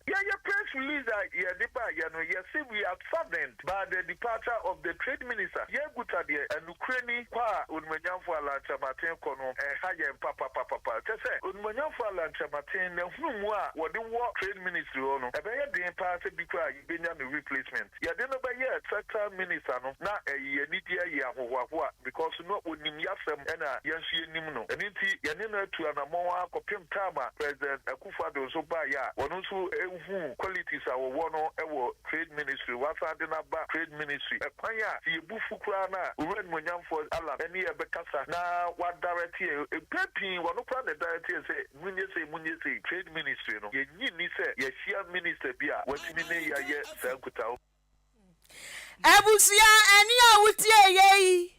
Yɛyɛ press release a yɛde baeɛ no, yɛse we are saddened by the departure of the trade minister. Yɛguta deɛ, nokorɛ ni, kɔ a Onimuonyamfoɔ Allan Kyerematen kɔ no, ɛha yɛn papapapapa. Kyerɛ sɛ, Onimuonyamfoɔ Allan Kyerematen, n'ahunumu a wɔde wɔ trade ministry hɔ no, ɛbɛyɛ den paa sɛ bi koraa benya no replacement. Yɛde no bɛyɛɛ sector minister no na ɛyɛ anigyeɛ ɛyɛ ahohoahoa because no ɔnim yasɛm ɛna yɛn nso yɛnim no. Ɛno nti yɛne no atu anamɔn ara kɔpem time a President Akufo Addo nso baeɛ a ɔno nso huu qualities a ɔwɔ no wɔ trade ministry wasan de no aba trade ministry. Ɛkwan a sɛ yɛbu fu koraa no a Owura Animuonyamfoɔ Allan ɛne yɛn bɛkasa na wa direct yɛn. Mpɛn pii ɔno koraa na ɛdirect yɛn sɛ Monyɛ sei, monyɛ sei. Trade Ministry no, yɛnnye nni sɛ yɛahyia minister bi a watumi ne yɛn ayɛ saa nkutaho. Abusua ɛne a wotie yɛ yi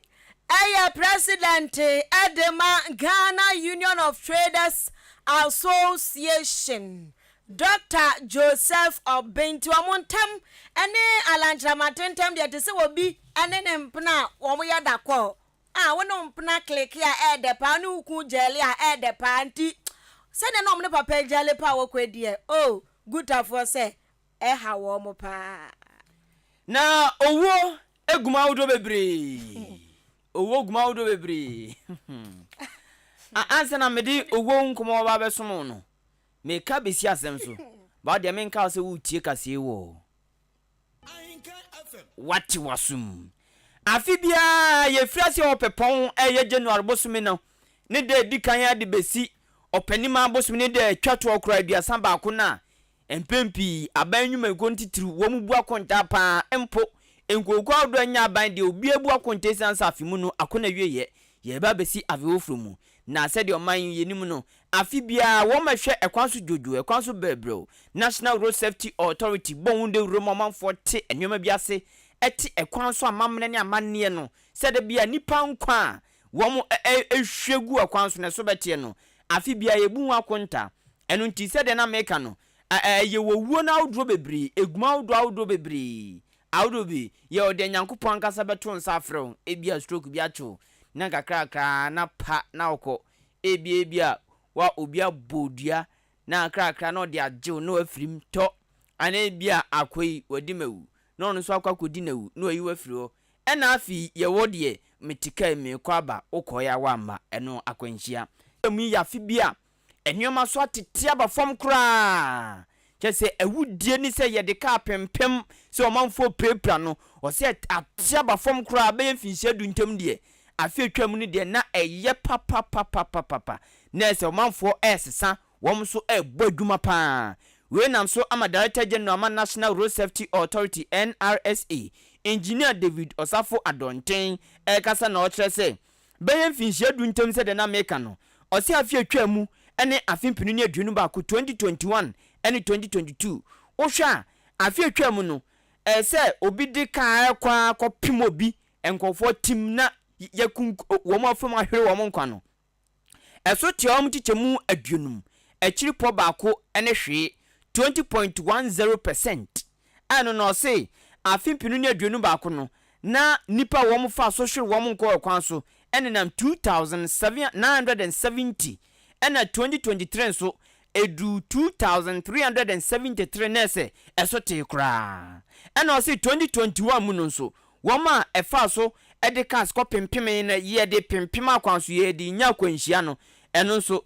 ɛyɛ President de ma Ghana Union of Traders Association Doctor Joseph Obeng nti wɔn ntam ɛne Alan Kyerematen ntam deɛ te sɛ obi ɛne ne mpena a wɔn yɛ dakɔɔ A wo ne wo mpena kleke a ɛyɛ dɛ paa, wo ne wo kunu gyɛɛle a ɛyɛ dɛ paa nti sɛdeɛ na wɔn ne papa gyɛɛle paa wɔkɔ deɛ oh Gutafoɔ sɛ ɛha wɔn paa. Na owuo gu mu ahodoɔ bebree. Owuo gu mu ahodoɔ bebree. Ansa na mede owuo ho nkɔmmɔ bɛba abɛsom wo no, meka bɛsi asɛm so. Ba wo deɛ menka wo sɛ woretie kaseɛ wɔ. Wate w'asom. Afe biara yɛfiri aseɛ wɔ Ɔpɛpɔn a ɛyɛ January bosome no ne da a ɛdi kan ara de bɛsi Ɔpɛnimaa bosome ne da a ɛtwa toɔ koraa 31 no a, mpɛn pii aban nnwumakuo no titiriw wɔn bu akontaa pa ara mpo nkurokuo ahodoɔ a ɛnyɛ aban deɛ obiara bu akontaa ɛsiane sɛ afe mu no akɔ n'awieɛ yɛreba abɛsi afe foforɔ mu na sɛdeɛ ɔman yi yɛnim no Afe biara, wɔma ɛhwɛ ɛkwan so dwodwo, ɛkwan so brɛbrɛw. National Road Safety Authority bɔ ho dawuro ma ɔmanfoɔ te nneɛma bi ase, te ɛkwan so amammerɛ ne amanneɛ no, sɛ da bi a nnipa nkwa a wɔhwie gu ɛkwan so no ɛso bɛteɛ no. Afe biara yɛbu ho akonta. Ɛno nti, sɛdeɛ na meka no, yɛwɔ wuo no ahodoɔ bebree, ɛgum ahodoɔ ahodoɔ bebree. Ahodoɔ bi, yɛwɔ deɛ Nyankopɔn ankasa bɛto nsa afrɛ wo, ebia stroke bi akye wo, na nkakrakra na pa na wokɔ. Ebia ebia wa obi abɔ wo dua na akrakra na ɔde agye wo na wafiri mu tɔ, anaa ebia akoa yi wadi m'awu na ɔno nso akɔ akɔdi n'awu na wayi wo afiri hɔ. Ɛna afei yɛwɔ deɛ mete kaa mu merekɔ aba, wokɔeɛ a woamma, ɛno akwanhyia. Mu yi yɛ afe bi a nneɛma so atete aba fam koraa. Kyerɛ sɛ awudie ne sɛ yɛde kaa pempem sɛ ɔmanfoɔ pirapira no, ɔsɛ ate aba fam koraa bɛyɛ mfinhyia du ntam deɛ, afe a atwam no deɛ na ɛyɛ papapapapapa. Na ɛsɛ ɔmanfoɔ ɛresesa, wɔn nso ɛrebɔ adwuma pa ara. Wei nam so ama Director General ma National Road Safety Authority, NRSA, Engineer David Osafo Adɔnten rekasa na ɔkyerɛ sɛ bɛyɛ mfinhyia du ntam sɛdeɛ na meka no, ɔse afe a atwaa mu ne afe mpenu ne 21, 2021 ne 2022, wohwɛ a afe a atwaa mu no ɛyɛ sɛ obi de kaa rekɔ ara kɔpem obi, nkurɔfoɔ tim na yɛakum wɔn afam ahwere wɔn nkwa no. Ɛso te wɔn nkyekyɛmu aduonum akyiripɔ baako ne hwee, 20.10 percent, a ɛno na ɔse afe 2021 no na nnipa a wɔn faa so hwere wɔn nkwa wɔ kwan so nenam 2,970 ɛna 2023 nso ɛduu 2,373 na ɛsɛ ɛso tee koraa. Ɛna ɔse 2021 mu no nso Wɔn a ɛfaa so de cars kɔ pempemee na yɛde pempem akwan so yɛde nya akwanhyia no, ɛno nso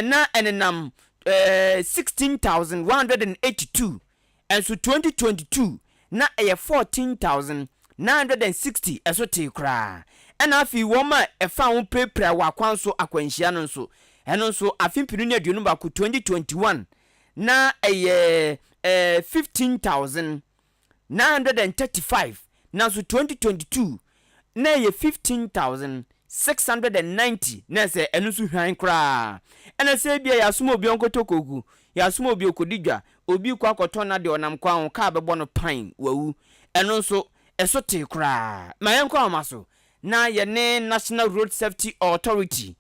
na ɛnenam 16,182, nso 2022 na ɛyɛ 14,960, ɛso tee koraa. Ɛna afei wɔn a ɛfaa ho pirapiraa wɔ akwan so akwanhyia no nso, ɛno nso afe 2021, 2021 na ɛyɛ 15,000. 935 nanso 2022 na ɛyɛ 15,690 na ɛsɛ ɛno nso hwan koraa. Ɛna sɛ ebia yɛasoma obi ɔnkɔtɔ koku, yɛasoma obi ɔkɔdi dwa, obi rekɔ akɔtɔn n'adeɛ ɔnam kwan ho kaa bɛbɔ no pan wawu, ɛno nso ɛso tee koraa. Ma yɛnkɔ ahoma so na yɛne National Road Safety Authority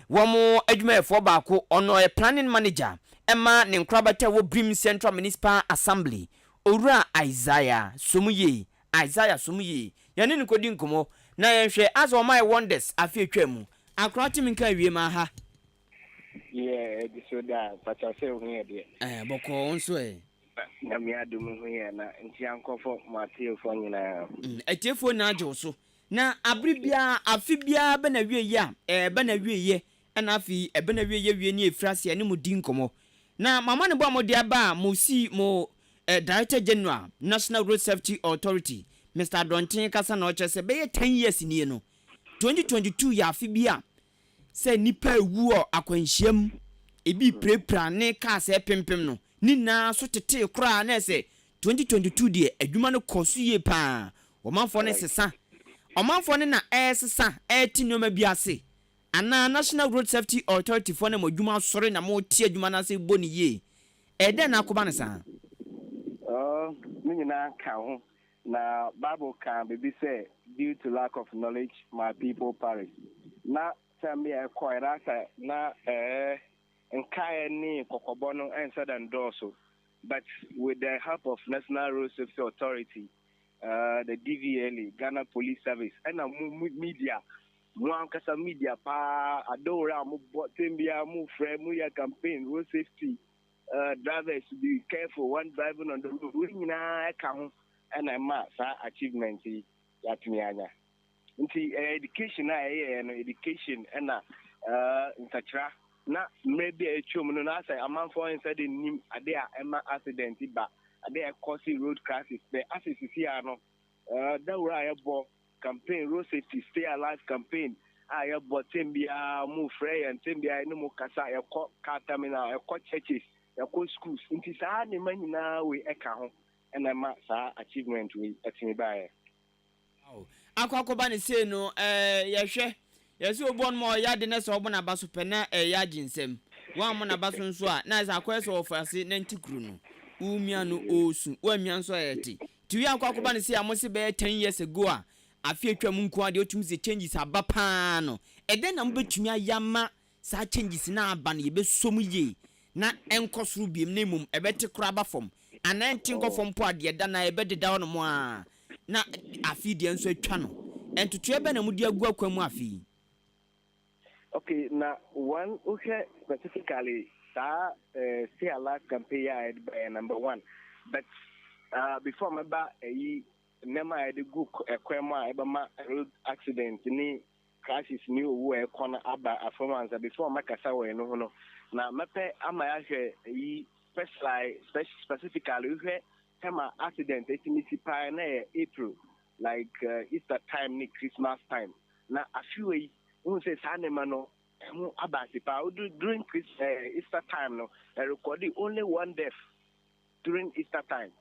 wɔn adwumayɛfoɔ baako, ɔno ɔyɛ Planning Manager ɛma ne nkorabata ɛwɔ Birim Central Municipal Assembly, Owura Isaiah Somuyie, Isaiah Somuyie, yɛne no kɔdi nkɔmmɔ na yɛnhwɛ asɛ wɔn ayɛ wonders afe atwaa mu. Akora tumi nka awie ma ha. Yeah, ɛdi so da pakyɛw sɛ ohu yɛ deɛ. Ɛɛ bɔkɔɔ wo nso ɛ? Nyame adom ohu yɛ na nkyia nkɔfɔ mo atiefoɔ nyinaa. Mm, atiefoɔ nyinaa gye wo so. Na abere biara, afe biara bɛ na wie yɛ a, ɛɛ bɛ na wie yɛ, ɛna afei ɛbɛ na wie yɛ wie ne ɛfiri aseɛ ne mo di nkɔmmɔ. Na mo amanebɔ a mode aba a mo si mo eh, Director General, National Road Safety Authority, Mister Adɔnten kasa na ɔkyerɛ sɛ bɛyɛ 10 years nie no, 2022 yɛ afe bi a sɛ nnipa rewu wɔ akwanhyia mu, ebi repirapira ne cars repempem no, ne nyinaa so tetee koraa na ɛsɛ 2022 deɛ adwuma no kɔɔ so yie paa. Ɔmanfoɔ no sesa. Ɔmanfoɔ no na ɛresesa, ɛrete nneɛma bi ase. Anaa National Road Safety Authority foɔ na mo adwuma asɔre na mote adwuma no ase bɔ no yie? Ɛyɛ dɛn na akɔba no saa? Oh, ne nyinaa ka ho. Na Bible ka biribi sɛ, Due to lack of knowledge, my people perish. Na sɛm bi a ɛkɔe na sɛ na ɛɛ nkaeɛ ne kɔkɔbɔ no ɛnsɛ dɛ ndɔɔso. But with the help of National Road Safety Authority, uh, the DVLA, Ghana Police Service, ɛna mo media, mo ankasa media paa, adowore a mobɔ, tem biara mo frɛ, mo yɛ campaign, road safety, uh, drivers be careful when driving on the road. Wei nyinaa ɛka ho ɛna ɛma saa achievement yi yɛatumi anya. Nti ɛyɛ education a ɛyɛɛ no, education ɛna uh, nsakyera na mmerɛ bi a atwam no na asɛ amanfoɔ nsa de nim ade a ɛma accident ba, ade a ɛkɔsi road crashes bɛ asɛ sisi a no uh, dawuro a yɛbɔ campaign road safety stay alive campaign a yɛbɔ tem biara mo frɛ yɛn tem biara ne mo kasa, yɛkɔ car terminal, yɛkɔ churches, yɛkɔ schools, nti saa nneɛma nyinaa wei ɛka ho ɛna ɛma saa achievement wei ɛtumi baeɛ. Akɔ akɔba ne sei no, ɛɛ yɛhwɛ yɛsɛ obi ɔnom a ɔyɛ ade na sɛ ɔbɔ n'aba so pɛ na ɛyɛ agye nsam, woammɔ n'aba so nso a na sɛ akɔyɛ sɛ ɔfa ase na nti kuro no womia no ɔresu, woammia nso a ɛte nti wei akɔ akɔba ne sei a mo se bɛyɛ 10 years ago a afe atwa mu nko ara deɛ wotumi sɛ changes aba paa no, ɛdɛn na mobɛtumi ayɛ ama saa changes no aba no yɛbɛsɔ mu yie na ɛnkɔ soro biom na mmom ɛbɛte koraa aba fam anaa ɛnte nkɔ fam mpo a deɛ ɛda no a ɛbɛdeda hɔ nom ara na afe deɛ nso atwa no. Ntotoeɛ bɛn na mode agu akwan mu afe yi? Okay, na one wohwɛ specifically saa eh, stay alive campaign a yɛde baeɛ number one, but uh, before mɛba ɛyi nneɛma a yɛde gu ɛkwan mu a ɛbɛma road accident ne crashes ne owu a ɛkɔ no aba afam ansa before mɛkasa wɔ ɛno ho no, na mɛpɛ ama yɛahwɛ ɛyi specially specifically wohwɛ time accident ɛtumi si paa na ɛyɛ April, like uh, Easter time ne Christmas time, na afiwe yi wohu sɛ saa nneɛma no ɛho aba ase paa. Wodu during Chris, uh, Easter time no, ɛrekɔde only one death during Easter time,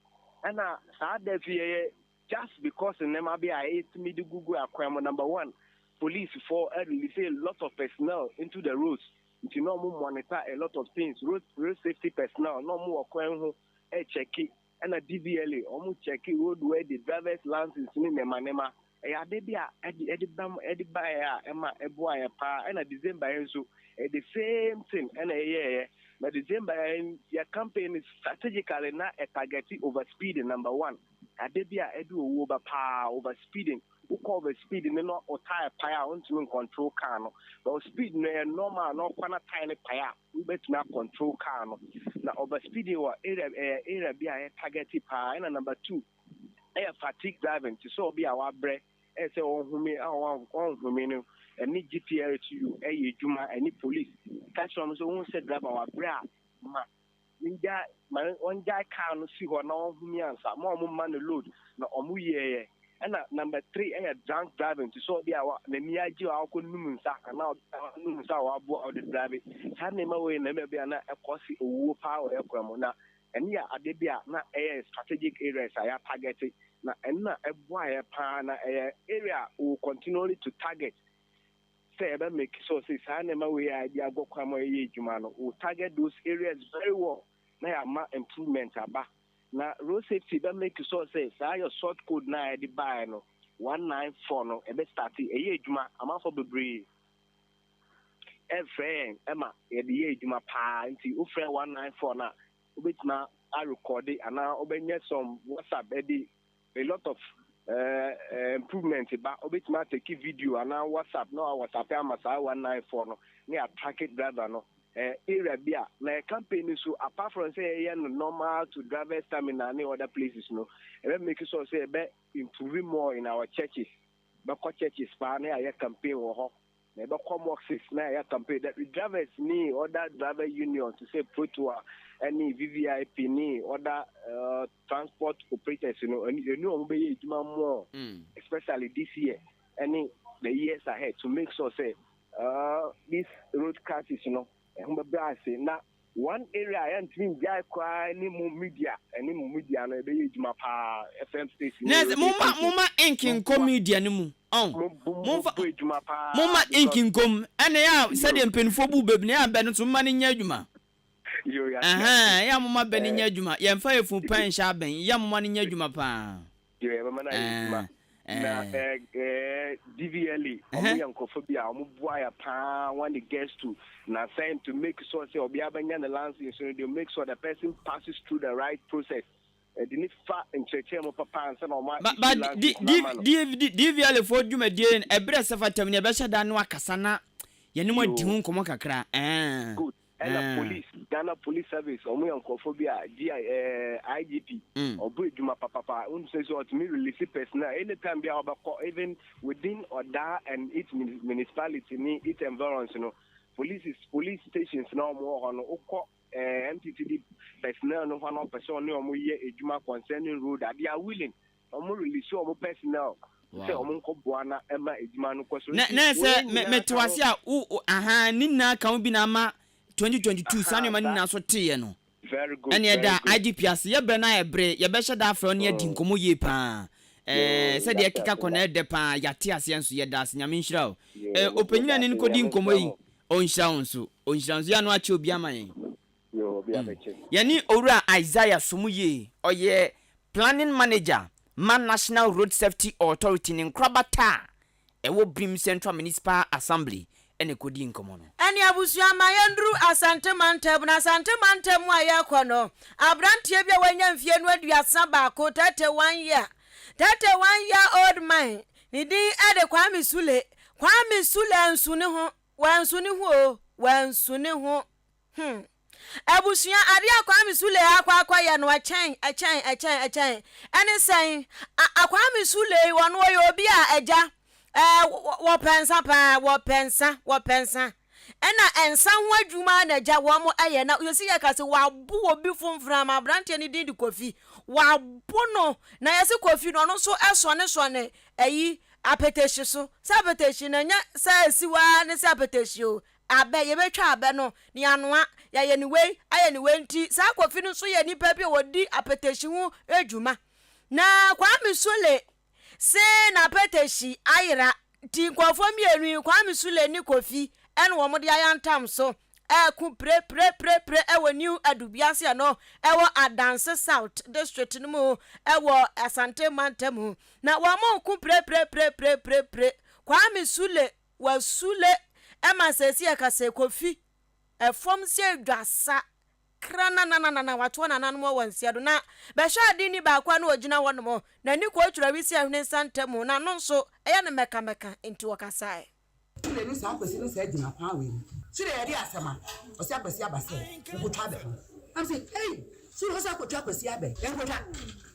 ɛna saa death yi ɛyɛ Just because nneɛma bi a yɛtumi de gugu akwan mu, number one, police foɔ release a lot of personnel into the roads, nti na wɔn monitor a lot of things, road road safety personnel na wɔn wɔ kwan ho ɛkyɛke, ɛna DVLA wɔn kyɛke road worthy drivers license ne nneɛma nneɛma. Ɛyɛ ade bi a ɛde ɛde bam ɛde baeɛ a ɛma ɛboa yɛ paa. Ɛna December yɛn nso ɛyɛ the same thing ɛna ɛyɛɛyɛ. Na December yɛn yɛ campaign strategically na ɛtargeti over speeding number one. Ade bi a ɛde owuo ba paa over speeding. Wokɔ over speed no na wo tyre pae a wontumi ncontrol car no. But wo speed no ɛyɛ normal na ɔkɔ na tyre no pae a wobɛtumi acontrol car no. Na over speeding wɔ area ɛyɛ area bi a yɛ targeti paa. Ɛna number two ɛyɛ fatigue driving te sɛ obi a wabrɛ ɛyɛ sɛ ɔnhome a ɔnhome no ɛne GPRTU ɛyɛ adwuma ɛne police ka kyerɛ wɔn sɛ wohu sɛ driver wabrɛ a ma ngyae ma ɔngyae car no si hɔ na ɔnhome ansa ma wɔn mma no load na wɔn yɛɛyɛ ɛna number three ɛyɛ drunk driving te sɛ obi a n'ani agye a ɔkɔ num nsa anaa obi a ɔnum nsa a waboa ɔde drive. Saa nneɛma wei na ɛma bi a na ɛkɔ si owuo paa wɔ yɛ kwan mu na ɛno yɛ ade bi a na ɛyɛ strategic areas a yɛatarget na ɛno na ɛboa yɛ paa na ɛyɛ area a we will continually to target sɛ yɛbɛ make sure sɛ saa nneɛma wei a yɛde agɔ kwan mu a yɛyɛ adwuma no, we will target those areas very well na yɛama improvement aba. Na road safety bɛ make sure sɛ saa yɛ short code no a yɛde baeɛ no, 194 no, ɛbɛ start ɛyɛ adwuma. Amanfoɔ bebree ɛfrɛ yɛn ɛma yɛde yɛ adwuma paa, nti wofrɛ 194 no a wobɛtumi arekɔde anaa wobɛnyɛ some WhatsApp ɛde a lot of improvement ba. Wobɛtumi atake video anaa WhatsApp na WhatsApp ama saa 194 no ne atrake driver no area bi a na yɛ campaign no so. Apart from sɛ yɛyɛ no normal to drivers terminal ne other places no, ɛbɛ make sure sɛ yɛbɛ improve more in our churches. Bɛkɔ churches paa na yɛayɛ campaign wɔ hɔ, na yɛbɛkɔ mosques na yɛayɛ campaign. The drivers ne other driver union te sɛ Protoa ne VVIP ne other transport operators no, ɛne wɔn bɛyɛ adwuma more, especially this year ɛne the years ahead, to make sure sɛ this road crisis no ɛho bɛbrɛ ase. Na one area a yɛntumi ngyae koraa ne mu media, ɛne mu media no ɛbɛyɛ adwuma paa, FM station ne radio station. Moma ink nkɔ media no mu ɔn. Momfa adwuma paa. Moma ink nkɔ mu ɛna ɛyɛ a sɛdeɛ mpanimfoɔ bu bɛ bi na ɛyɛ a bɛ no nso moma no nyɛ adwuma. Ɛhɛn, ɛyɛ a moma bɛ no nyɛ adwuma. Yɛmfa yɛ funu paa nhyɛ abɛn, ɛyɛ a moma no nyɛ adwuma paa. Deɛ yɛbɛma no ayɛ adwuma na DVLA ɔmo yɛ nkurɔfoɔ bi a ɔmo boa yɛ paa when it gets to na sɛn to make sure sɛ ɔbea bɛnya ne license no, they make sure the person passes through the right process, ɛde ne fa nkyerɛkyerɛ mu papa ansa na ɔmo issue license no ama no. DVLA foɔ dwumadie no ɛberɛ sɛ fata mu no yɛbɛhyɛ da no akasa na yɛne mo adi ho nkɔmmɔ kakra. Good. Ɛna police, Ghana Police Service, ɔmo yɛ nkorɔfoɔ bi a GI ɛɛ IGP ɔbɔ adwuma papapa. Wonim sɛ sɛ ɔtumi release personnel anytime bi a ɔbɛkɔ, even within Ɔdaa and its municipality ne its environs no, police police stations na ɔmo wɔ hɔ no, wokɔ ɛɛ MTTD personnel no hɔ na ɔpɛ sɛ ɔne ɔmo yɛ adwuma concerning road a, they are willing. Ɔmo release ɔmo personnel sɛ ɔmo nkɔ boa na ɛma adwuma no kɔ so. Na Nti na wei sɛ me nyinaa mete ka ho. wase a wo wo ahaa ne nyinaa ka ho bi na ama 2022 saa Ahaa nneɛma no saa nyinaa so teeɛ no. Very good, Ɛne very ɛda good. IGP ase. Yɛbrɛ no ayɛ bere yɛbɛhyɛ da afrɛ wo ne adi nkɔmmɔ yie paa. Yoo, Ɛɛ sɛdeɛ yɛate ɛkeka ase kɔ no da. ɛdɛ paa yɛate aseɛ nso yɛda ase. Nyame nhyira wo. Yoo, Ɛɛ me nso ɔpanyin meda a ne no ase. kɔdi Nyame nkɔmmɔ nhyira yi mo. ɔnhyira wo nso. Ɔnhyira wo nso. Yɛ ano akyɛ obi ama yɛn. Yoo, obi abɛkyɛ. Yɛne Owura Isaiah Somuye, ɔyɛ Planning Manager ma National Road Safety Authority ne nkorabata a ɛwɔ Birim Central Municipal Assembly na ɛkɔdii nkɔmmɔ no. Ɛne abusua ma yɛnduru Asante mantam na Asante mantam mu a yɛrekɔ no, abranteɛ bi a wanya mfie no 31, 31 year, 31 year old man, ne din de Kwame Sule. Kwame Sule ansu ne ho, wansu ne ho o, wansu ne ho. Abusua, adeɛ a Kwame Sule akɔ akɔyɛ no, ɛkyɛn, ɛkyɛn, ɛkyɛn, ɛkyɛn. Ɛne sɛn? A, a Kwame Sule yi, ɔno ɔyɛ obi a agya, ɛɛ, wɔpɛ nsa paa, wɔpɛ nsa, wɔpɛ nsa. Ɛna nsa ho adwuma na agya wɔn ɛyɛ. Na yɛsi yɛ ka sɛ wabo obi fomfram, aberanteɛ no din de Kofi. Wabo no, na yɛsi Kofi no, ɔno nso ɛsɔnesɔne ɛyi, apɛtɛhyi so. Sɛ apɛtɛhyi no, ɛnyɛ sɛ ɛsi hɔ ara ne sɛ apɛtɛhyi o. Abɛ, yɛbɛtwa abɛ no, na yɛanoa, yɛayɛ no wei, ayɛ no wei nti, saa Kofi no nso yɛ nipa bi a ɔdi apɛtɛhyi ho dwuma. Na Kwame Sule se n'apɛtɛhyi ayera nti nkurɔfoɔ mmienu yi, Kwame Sule ne Kofi na wɔde ayantam so reko pire-pire-pire-pire wɔ New Adubiase ɛno ɛwɔ Adanse South District no mu wɔ Asante mantam. Na wɔreko pire-pire-pire-pire-pire. Kwame Sule wasule ma seesei ɛka sɛ Kofi ɛfam sɛ dwasa Kranananana watoa nananom wɔ nseɛ do na bɛhwɛ ade ni baako a na ɔgyina hɔ nom n'ani kɔɔ Twirawi Ahwene nsa ntamu na ano nso ɛyɛ no mɛkamɛka nti ɔkasaɛ. Sule ne saa Akwasi no saa gyina kwan wei mu. Sule yɛde asɛm a ɔse Akwasi aba sɛ nkotwa abɛ ho. Na mese ei Sule ɔse akotwa Akwasi abɛ nkotwa.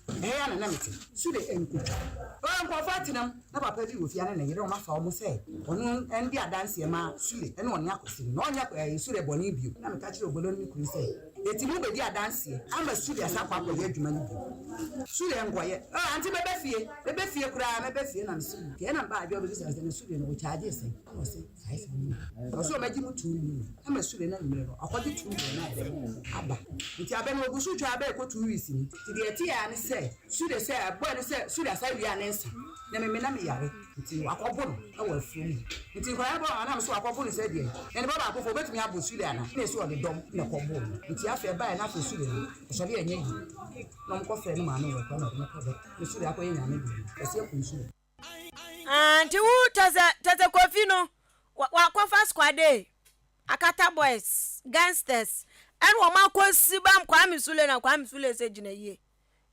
Ɛhɛ ya na na mete. Sule nkotwa. Oh nkurɔfoɔ atena mu na papa bi wɔ fie ne ne yere wɔn afa wɔn sɛ ɔno ndi adanseɛ ma Sule ne ɔne Akwasi no na ɔnyɛ ɛɛ Sule bɔne bio. Na meka kyerɛɛ Obolo ne ne kunu sɛ eti mo bɛdi adanseɛ ama Sule asan akɔ akɔyɛ adwuma no bio. Sule nkɔyɛ. Oh ante mɛba fie mɛba fie koraa mɛba fie na mese wo. Kɛɛ na mebaa adwoa bɛbisa no sɛ na Sule no wɔkyaagye sɛn ɛna ɔse 5 million. Ɔse ɔmɛgye mo 2 million ama Sule no anwummerɛ no ɔkɔgye 2 million no ayɛ dɛn aba. Nti abɛ no ɔgu so twa abɛ ɛkɔ 2 weeks ni. Nti deɛ ɛteɛ ara ne sɛ Sule sɛ ɛbɔɛ no sɛ Sule asan wia ne nsa na meme na meyare nti wakɔbo no wɔ afuo mu. Nti nkwadaa no bɔ wɔn anam sɛ wakɔbo no sɛ deɛ na ne ba baako fo ɔbɛtumi abo Sule anaa na ɛsɛ ɔde dɔm na ɛkɔboo no. Nti afei ɛbaeɛ na afei Sule no ɔsɔre ɛnyɛ yie na wɔkɔfrɛɛ ne maame wɔ akura na ɔde no kɔ dɔkta na Sule akɔyɛ nyame deɛ no ɔsi akum Sule. Ah, nti wo kyɛsɛ kyɛsɛ Kofi no wakɔfa squad Akata boys, gangsters ɛna wɔn akɔsi bam Kwame Sule na Kwame Sule sɛ gyina yie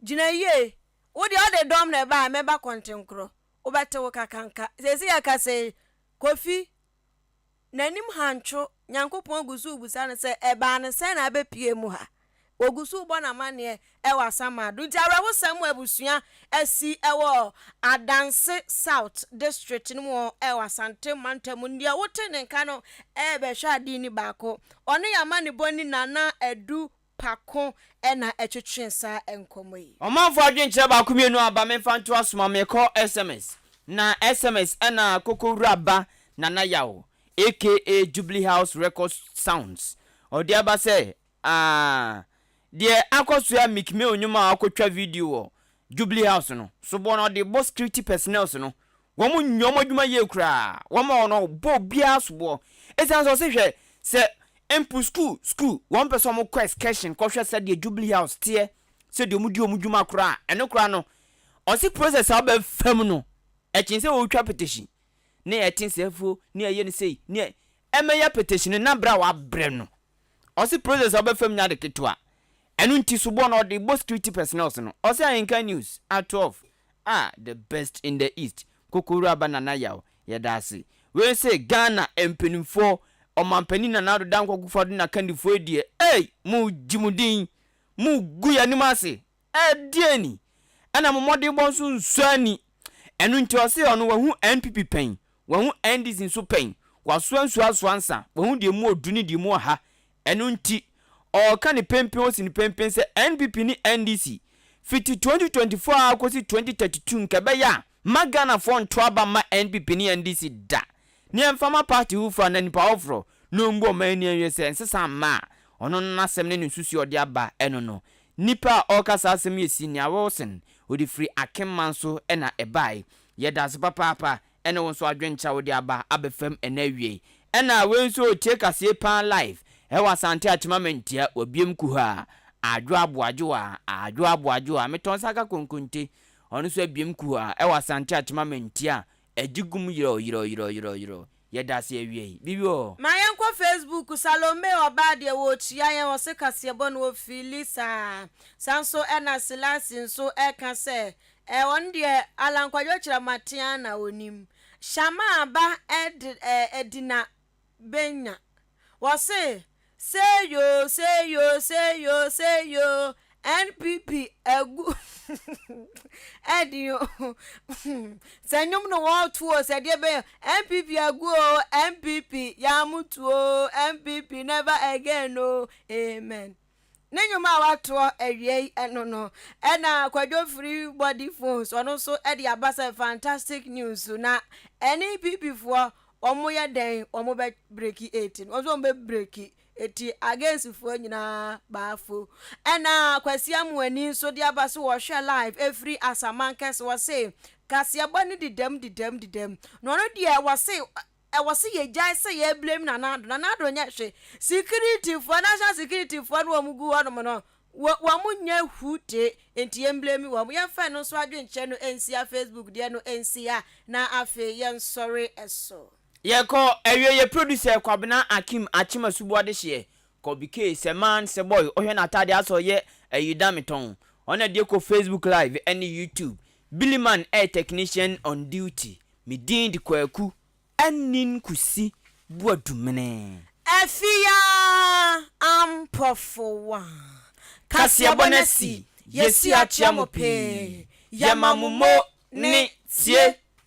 gyina yie wo deɛ ɔde dɔm na ɛba a mɛba kɔntenkorɔ wobɛte wo kakanka sɛsi yɛ kasa yi Kofi N'anim hantwo, Nyankopɔn gu so rebisa no sɛ, Ɛbaa no sɛn na abɛpue mu ha? Wɔgu so rebɔ no amanneɛ wɔ Asamado. Nti awerɛhosɛm a abusua asi wɔ Adanse South District no mu wɔ Asante mantam mu. Deɛ wote ne nka no rebɛhwɛ ade ni baako. Ɔne yɛn amanebɔni Nana Adu Pako na ɛtwetwee saa nkɔmmɔ yi. Ɔmanfoɔ adwenkyerɛ baako mienu aba memfa nto asoma mekɔ sms na sms ɛna koko wura ba Nana Yaw aka Jubilee House Records Sounds ɔde aba sɛ aah deɛ akɔsoa Meek Mill nwom a wakɔtwa video wɔ Jubilee House no soboɔ no ɔde bɔ security personnels no Wɔn nyɛ wɔn adwuma yie koraa. Wɔn a wɔn bɔ obiara soboɔ. Esiane sɛ ɔse hwɛ sɛ mpo school school wɔn pɛ sɛ wɔn kɔ excursion kɔhwɛ sɛdeɛ Jubilee House teɛ sɛdeɛ wɔn di wɔn dwuma koraa ɛno koraa no ɔse process a wɔbɛ fam no ɛkyen sɛ wɔretwa petition ne ɛte sɛfuo ne ɛyɛ no sei ne ɛmɛyɛ petition no na berɛ a wabrɛ no Ɔse process a wobɛfa mu nyɛ ade ketewa. Ɛno nti soboɔ no ɔde bɔ security personnels no. Ɔse Ahenkan News at 12 ah the best in the east Koko Wura Ba Nana Yaw yɛda ase. Wei se Ghana mpaninfoɔ Ɔmanpanin Nana Addo Dankwa Akufo Addo ne akandifoɔ yi deɛ ei mo gye mo din mo gu yɛn anim ase Ɛdeɛn ni? Ɛna mo mmɔdenbɔ nso nsɔ ani. Ɛno nti ɔse ɔno wahu NPP pɛn, wahu NDC nso pɛn, wasoa nsuo asoa nsa, wahu deɛ emu ɔdu ne deɛ emu ɔha. Ɛno nti ɔreka ne penpen ɔsi no penpen sɛ NPP ne NDC fiti 2024 ara kɔsi 2032 nka ɛbɛyɛ a mma Ghanafoɔ nto aba mma NPP ne NDC da. Ne ɛmfa mma party foforɔ anaa nipa foforɔ na ɔmbu ɔman ani anwie sɛ nsesa mma a ɔno no n'asɛm ne ne nsusuiɛ a ɔde aba ɛno no. Nipa a ɔreka saa asɛm yi yɛ Senior Wilson, ɔde firi Akenman so na ɛbae. Yɛda ase papaapa ɛne wo nso adwenkyerɛ a wode aba abɛfam ɛnɛ awiei. Ɛna wei nso ɔretie kaseɛ paa live ɛwɔ Asante Akyem Amantia, wabiem kuhaa, Adwo Aboadwoa, Adwo Aboadwoa, metɔ nsa ka konkonte, ɔno nso abiem kuhaa ɛwɔ Asante Akyem Amantia, Agye gum yerɛw yerɛw yerɛw yerɛw yerɛw. Yɛda ase awiei. Biribi wɔ hɔ? Ma yɛnkɔ Facebook, Salome ɔbaa deɛ wɔrekyia yɛn ɔse kaseɛbɔ no ɔfili saa. Saa nso ɛna Selasi nso ɛka sɛ ɛ ɔno deɛ Allan Kwadwo Kyerɛmatea na ɔnim. Shamaa ba ɛde ɛ Edina bɛnya. Wɔse say yoo say yoo say yoo say yoo NPP agu ɛden o sɛ nnwom no wɔto o sɛ deɛ bɛyɛ NPP agu o NPP yɛamoto o NPP never again o amen. Ne nnwom a watoɔ awia yi ɛno no ɛna Kwadwo Free Body Phones ɔno nso ɛde aba sɛ fantastic news na ɛne PP foɔ wɔn yɛ dɛn wɔn bɛ breki 8 no wɔn nso wɔn bɛ breki. Eti against foɔ nyinaa baafo. Ɛna Kwasi Amoani nso de aba so wɔhwɛ live ɛfiri Asamankɛse wɔse kaseɛbɔ no didam didam didam na ɔno deɛ wɔse ɛwɔ se yɛgyae sɛ yɛ blame Nana Addo Nana Addo nyɛ hwe security foɔ national security foɔ no wɔn gu hɔnom no wɔ wɔn nyɛ hu te nti yɛn blame wɔn yɛmfa ɛno nso adwenkyerɛ no nsia Facebook deɛ no nsia na afei yɛnsɔre so. Yɛkɔ awie yɛ producer Kwabena Akim Akyem Asuboa dehyeɛ kɔ BK sɛ man sɛ boy wohwɛ n'ataadeɛ asɛ ɔyɛ ayi da me tɔn ɔna deɛ kɔ Facebook live ɛne YouTube Billy man ɛyɛ technician on duty me din de Kwaku Anin Kusi Boadumene. Afia Ampɔfowa. Kaseɛbɔ no asi, yɛsi akyea mo pee, yɛma mo mo ne tie.